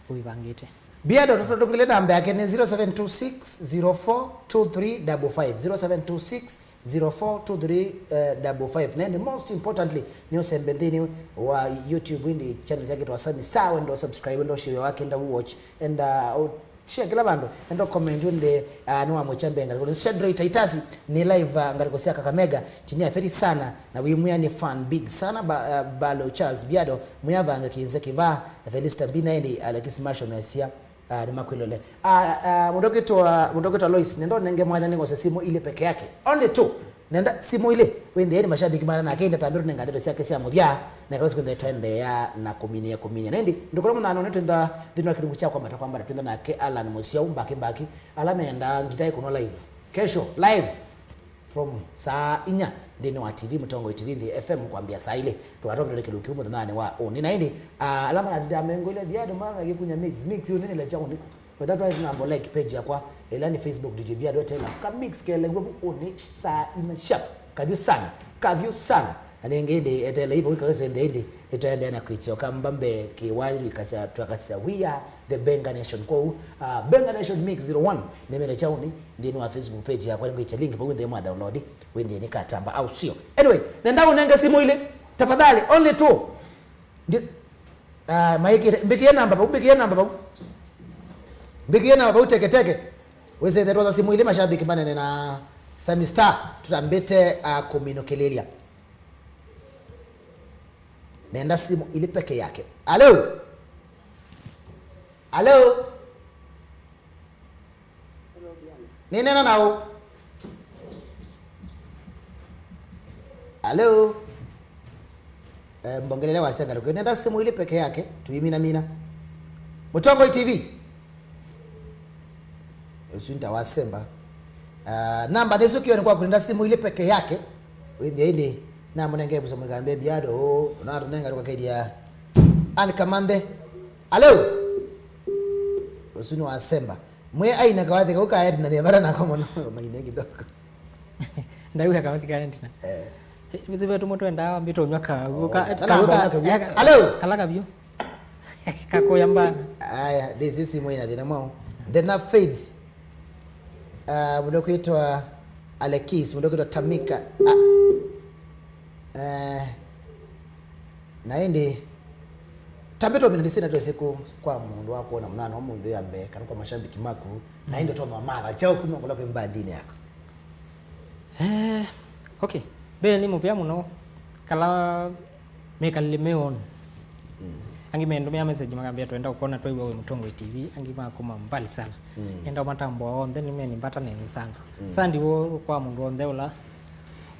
ũivangĩte. Biado, tũtũngĩle namba yake nĩ zero seven two six zero four two three double five, zero seven two six zero four two three double five. Na ĩndĩ most importantly, nĩ ũsembe nthĩnĩ wa YouTube, ĩndĩ channel yake ĩtwa Sammy Star, wenda subscribe, wenda share wake, wenda watch, enda share kĩla vandũ, enda comment, wende, ah, nĩwamwĩkya mbee ngalĩko. Shadrack Taitasi nĩ live, ah, ngalĩko sya Kakamega, tinia feri sana, na wĩmwĩa nĩ fan big sana, ba, ah, Balo Charles Biado, Mwĩavange Kinze Kĩvaa, na Felista Mbina, ĩndĩ Alexis Marshall mesia, ah, nĩmakwĩlole. Ah, ah, mũndũ ũkĩtwa, mũndũ ũkĩtwa Lois, nenda ũnenge mwanya nĩngose simũ ilĩ peke yake. Only two. Nenda simũ ilĩ, wĩnthĩe nĩ mashabiki mana nake, ĩndĩ atambĩtwe nĩ ndeto syake sya mũthya, na ĩkala siku nthĩ twaendeea na kũminĩa, kũminĩa. Na ĩndĩ, ndũkũla mũthano nĩ twĩntha nthĩnĩ wa kĩlungu kya kwambata, kwambata, twĩntha nake Alan Mũsyau, mbaki, mbaki, ala mendaa ngita ĩkũnwa live. Kesho, live from saa inya nthĩnĩ wa T V, Mũtongoi T V, Nthĩ F M, kwambĩa saa ilĩ. Tũkatwa kĩlungu kĩu mũthenyanĩ wa ũnĩ. Na ĩndĩ, ah, ala manatindaa mengũile, Biado mana gĩkunya mix, mix, ũnĩ nĩ lecha ũnĩ. Wetha twaĩ namba like page yakwa, ĩla nĩ Facebook D J Biado Etela. Ka mix kelew'a vu ũnĩ saa inya sharp. Kavyũ sana. Kavyũ sana. Na nĩngĩ ĩndĩ etela ivo ikawesende ĩndĩ ĩtwaendeea na kwĩkya ũkamba mbee kĩwali twakasya, twakasya we are the Benga Nation. Kwoou, ah, Benga Nation Mix zero one nĩmene kyaũnĩ nthĩnĩ wa Facebook page yakwa, nĩngwĩkya link vau nthĩ mwa download wĩnthĩe nĩ katamba au sio. Anyway, nenda ũnenge simũ ilĩ tafadhali, only two. Ndi-, ah, maikite, mbikie namba vau, mbikie namba vau. Mbikie namba vau, teke, teke. Wĩsĩ thetwa simũ ilĩ mashabiki manene na Sammy Star, tutambĩte, ah, kũminũkĩlĩlya. Nenda simũ ilĩ peke yake. Alo? Alo? Nĩneena naũ? Alo? Eh, mbongelele wasya ngalĩko. Nenda simũ ilĩ peke yake, tuiminamina. Mũtongoi T V. Ũsu nĩ ta wasemba. Ah, namba nĩsũkĩo nĩ kwaku, nenda simũ ilĩ peke yake. Wĩthĩa ĩndĩ, namũnenge Musa Mũikambe Biado, ũnatũnenga tũkakĩlya Ann Kamanthe. Alo? Ũsu nĩ wasemba. Mwĩ aina kawathi kau kaetinanie vata nako mũno, maine kidogo. Ndawia kawathi kaetina. Eh. Misi vetu mũtu endaa mbito nywa kaguo. Oh, ka-, kana kaguo mbona ka-, kaguo? Eh, ka-, Alo? Kala kavyũ. Kakuya mbana. Aya, this is simũ ina thĩna mwao. The Enough Faith. Ah, mũndũ kwĩtwa Alekis, mũndũ kwĩtwa Tamika. Ah. Eh, na ĩndĩ, tambĩtwe mina ndisina twese ku kwa mũndũ wa kuona mũthana wa mũndũ ya mbee, kana kwa mashabiki maku, na ĩndĩ toma matha chao kuma kula kwĩ mbandini yako. Eh, okay. Mbee nĩ mũvea mũno, kala mekalile meon. Mm. Angĩ mendũmĩa message makambia, "Twenda ũkona twaiwa wĩ Mũtongoi T V," angĩ makuma mbali sana. Mm. Enda matambwa onthe nĩ meni mbata nene sana. Mm. Sandi wo kwa mũndũ onthe ũla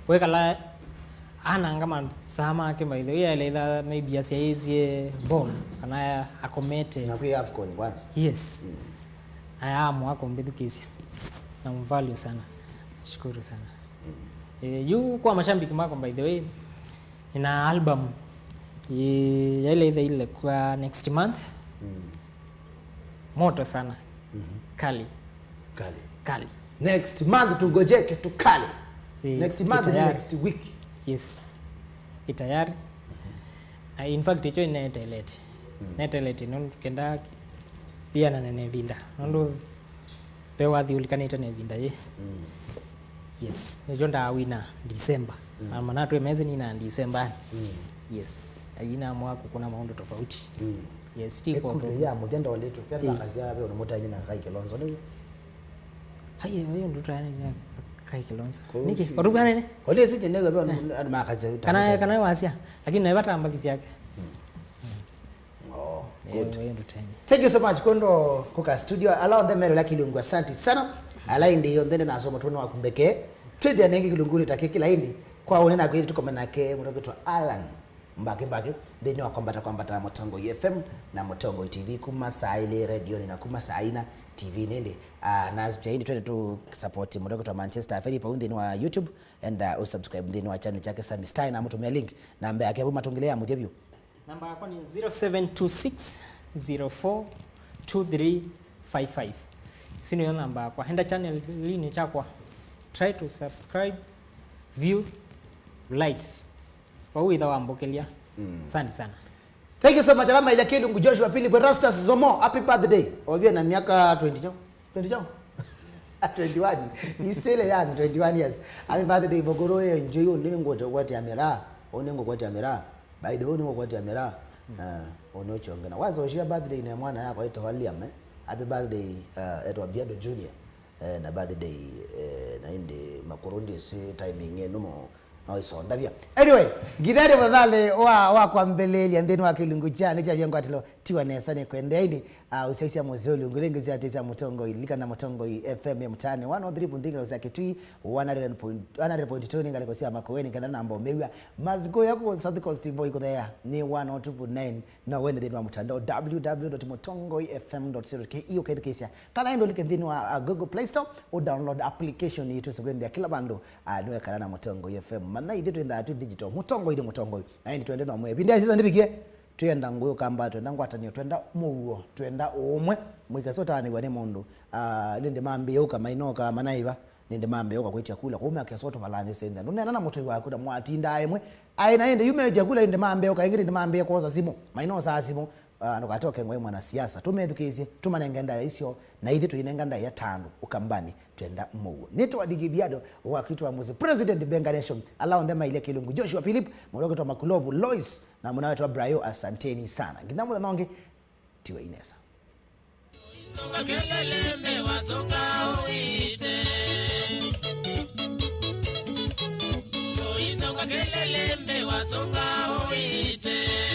wekala ananga masaa make, by the way, aeleitha maybe asyaĩĩsye ball, kana akomete. Na kwĩ AFCON kwanza. Yes. Mm. Ayaamua kũmbĩthukĩĩsya. Na mvalue sana. Shukuru sana. Mm. Eh, yu kwa mashabiki mako, by the way, nina album ye-, yaile ithaile kwa next month. Mm. Moto sana. Mhm. Kali. Kali. Kali. Next month tungojeke tu kali. Eh, next month ni itayari. Next week. Yes. Itayari. Mhm. Na in fact, icho inetelete. Mm. Netelete, nũndũ kenda ianane na ĩvinda. Nũndũ ve wathi ũlikanĩte na ĩvinda yĩ. Mm. Yes. Nĩkyo ndaawina December. Mm. Na manatwe mezi nina December. Mm. Yes. Ayina mwaka kuna maũndũ tofauti. Mm. Yes, ti kwa. Ekule ya mũthya ndoletwe. Pia eh. Ndakazia ve ũnũmũtanyĩ na Kai Kilonzo nĩwe. Haye, wewe ndo tayari na Kai Kilonzo. Niki? Watu gani ne? Ole sije ndio ve ũnũmũtanyĩ makazia. Kana, kana wasia. Lakini na ĩvata mbathi syake. Mm. Mm. Oh, eh, good. Wewe ndo tena. Thank you so much, Kondo, kuka studio. Ala onthe mero la Kilungu, asante sana. Ala ĩndĩ yonthe na nasoma tuno wakumbeke. Twithia nengi Kilungu ni take kila ĩndĩ. Kwa one na kweli tuko manake, mũndũ kwĩtwa Alan Mbake Mbake. Nthĩnĩ wa kwambata kwambata na Mũtongoi F M na Mũtongoi T V kuma saa ilĩ redioni na kuma saa inya T V nĩndĩ. Ah, na ĩndĩ twende tu support mũndũ kwĩtwa Manchester Ferry pau nthĩnĩ wa YouTube. Enda usubscribe nthĩnĩ wa channel chake Sammy Style na mũtũmĩa link. Namba yake vau matũngĩlea mũthya vyũ. Namba yakwa nĩ zero seven two six zero four two three five five. Isu nĩyo namba yakwa. Enda channel-inĩ chakwa. Try to subscribe. View, like. Vau itha wambũkĩlya. Asante sana. Thank you so much. Alama ila Kilungu Joshua Philip Erastus Zomo. Happy birthday. Ovie na miaka twenty chao. twenty chao. twenty-one. He's still young, twenty-one years. Happy birthday Bogoro, enjoy. Nini ngote kwati amera. Oni ngo kwati amera. By the way, nĩngũkwatĩa mĩraa. Eh, ũnĩ ũkyongena. Wanza ũshia birthday na mwana yakwa ĩtawa Liam, eh? Happy birthday, eh, etwa Biado Junior. Eh, na birthday, eh, na ĩndĩ makũrũ ndĩsĩ timing ĩno mo no isondavya. Anyway, ngithani mũthalĩ wa, wa kwambĩlĩlya nthĩnĩ wa kĩlungu kya nĩ kyavya ngwatĩlo tiwa nesa nĩ kwendeaini. Ah, ũsyaisya mũseo ilungu lĩngĩ sya tĩ sya Mũtongoi. Lilikana Mũtongoi F M ya Mũtaanĩ one oh three point three ngalĩko sya Kitui, one hundred point, one hundred point two nĩ ngalĩko sya Makueni, kenda namba ũmĩw'a. Maziko ya ku South Coast Boy kũthea nĩ one oh two point nine, na wende nthĩnĩ wa mũtandao w w w dot mutongoi f m dot co dot k e ũkethukĩĩsya. Kana ĩndĩ ũlike nthĩnĩ wa, uh, Google Play Store, ũ download application yitũ ĩsũkwendea kĩla vandũ, uh, nĩwekana na Mũtongoi F M. Mana ithyĩ twĩnthaa twĩ digital. Mũtongoi nĩ Mũtongoi. Na ĩndĩ twende no mwĩe. Ĩvinda yasisa ndĩvikie, twĩenda ngũĩ ũkamba, twenda ngwatanĩo, twenda mũuo, twenda ũũmwe. Mũikasotaanĩw'a nĩ mũndũ. Ah, nĩndĩ mambĩĩe ũka mainoka manaiva, nĩndĩ mambĩĩe ũka kwĩtya kula, kũu meakesa ũtũvalany'e ũsĩ nthĩ. Ndũneena na mũtũi waku na mwatindaa ĩmwe. Aĩ na ĩndĩ yu meĩtya kula, nĩndĩ mambĩĩe ũka ĩngĩ, nĩndĩ mambĩĩe kwosa simũ. Mainosaa simũ. Ah, ndũkatoke ngwaĩ mwanasiasa. Tũmethukĩĩsye, tũmanenge ndaĩa isyo, na ithyĩ tũinenga ndaĩa ta andũ, ũkambanĩ, twenda mũuo. Nĩtwa D J Biado, wakwitũ wa mũsyĩ, President Benga Nation, ala onthe mailye kĩlungu, Joshua Philip, mũndũ wakwitwa Makulovu, Lois, na mũna wetu wa Brayo, asanteni sana. Nginya mũthenya ũngĩ, tiwa inesa. Isonga kelele mbe wasonga uite. Isonga kelele mbe wasonga uite.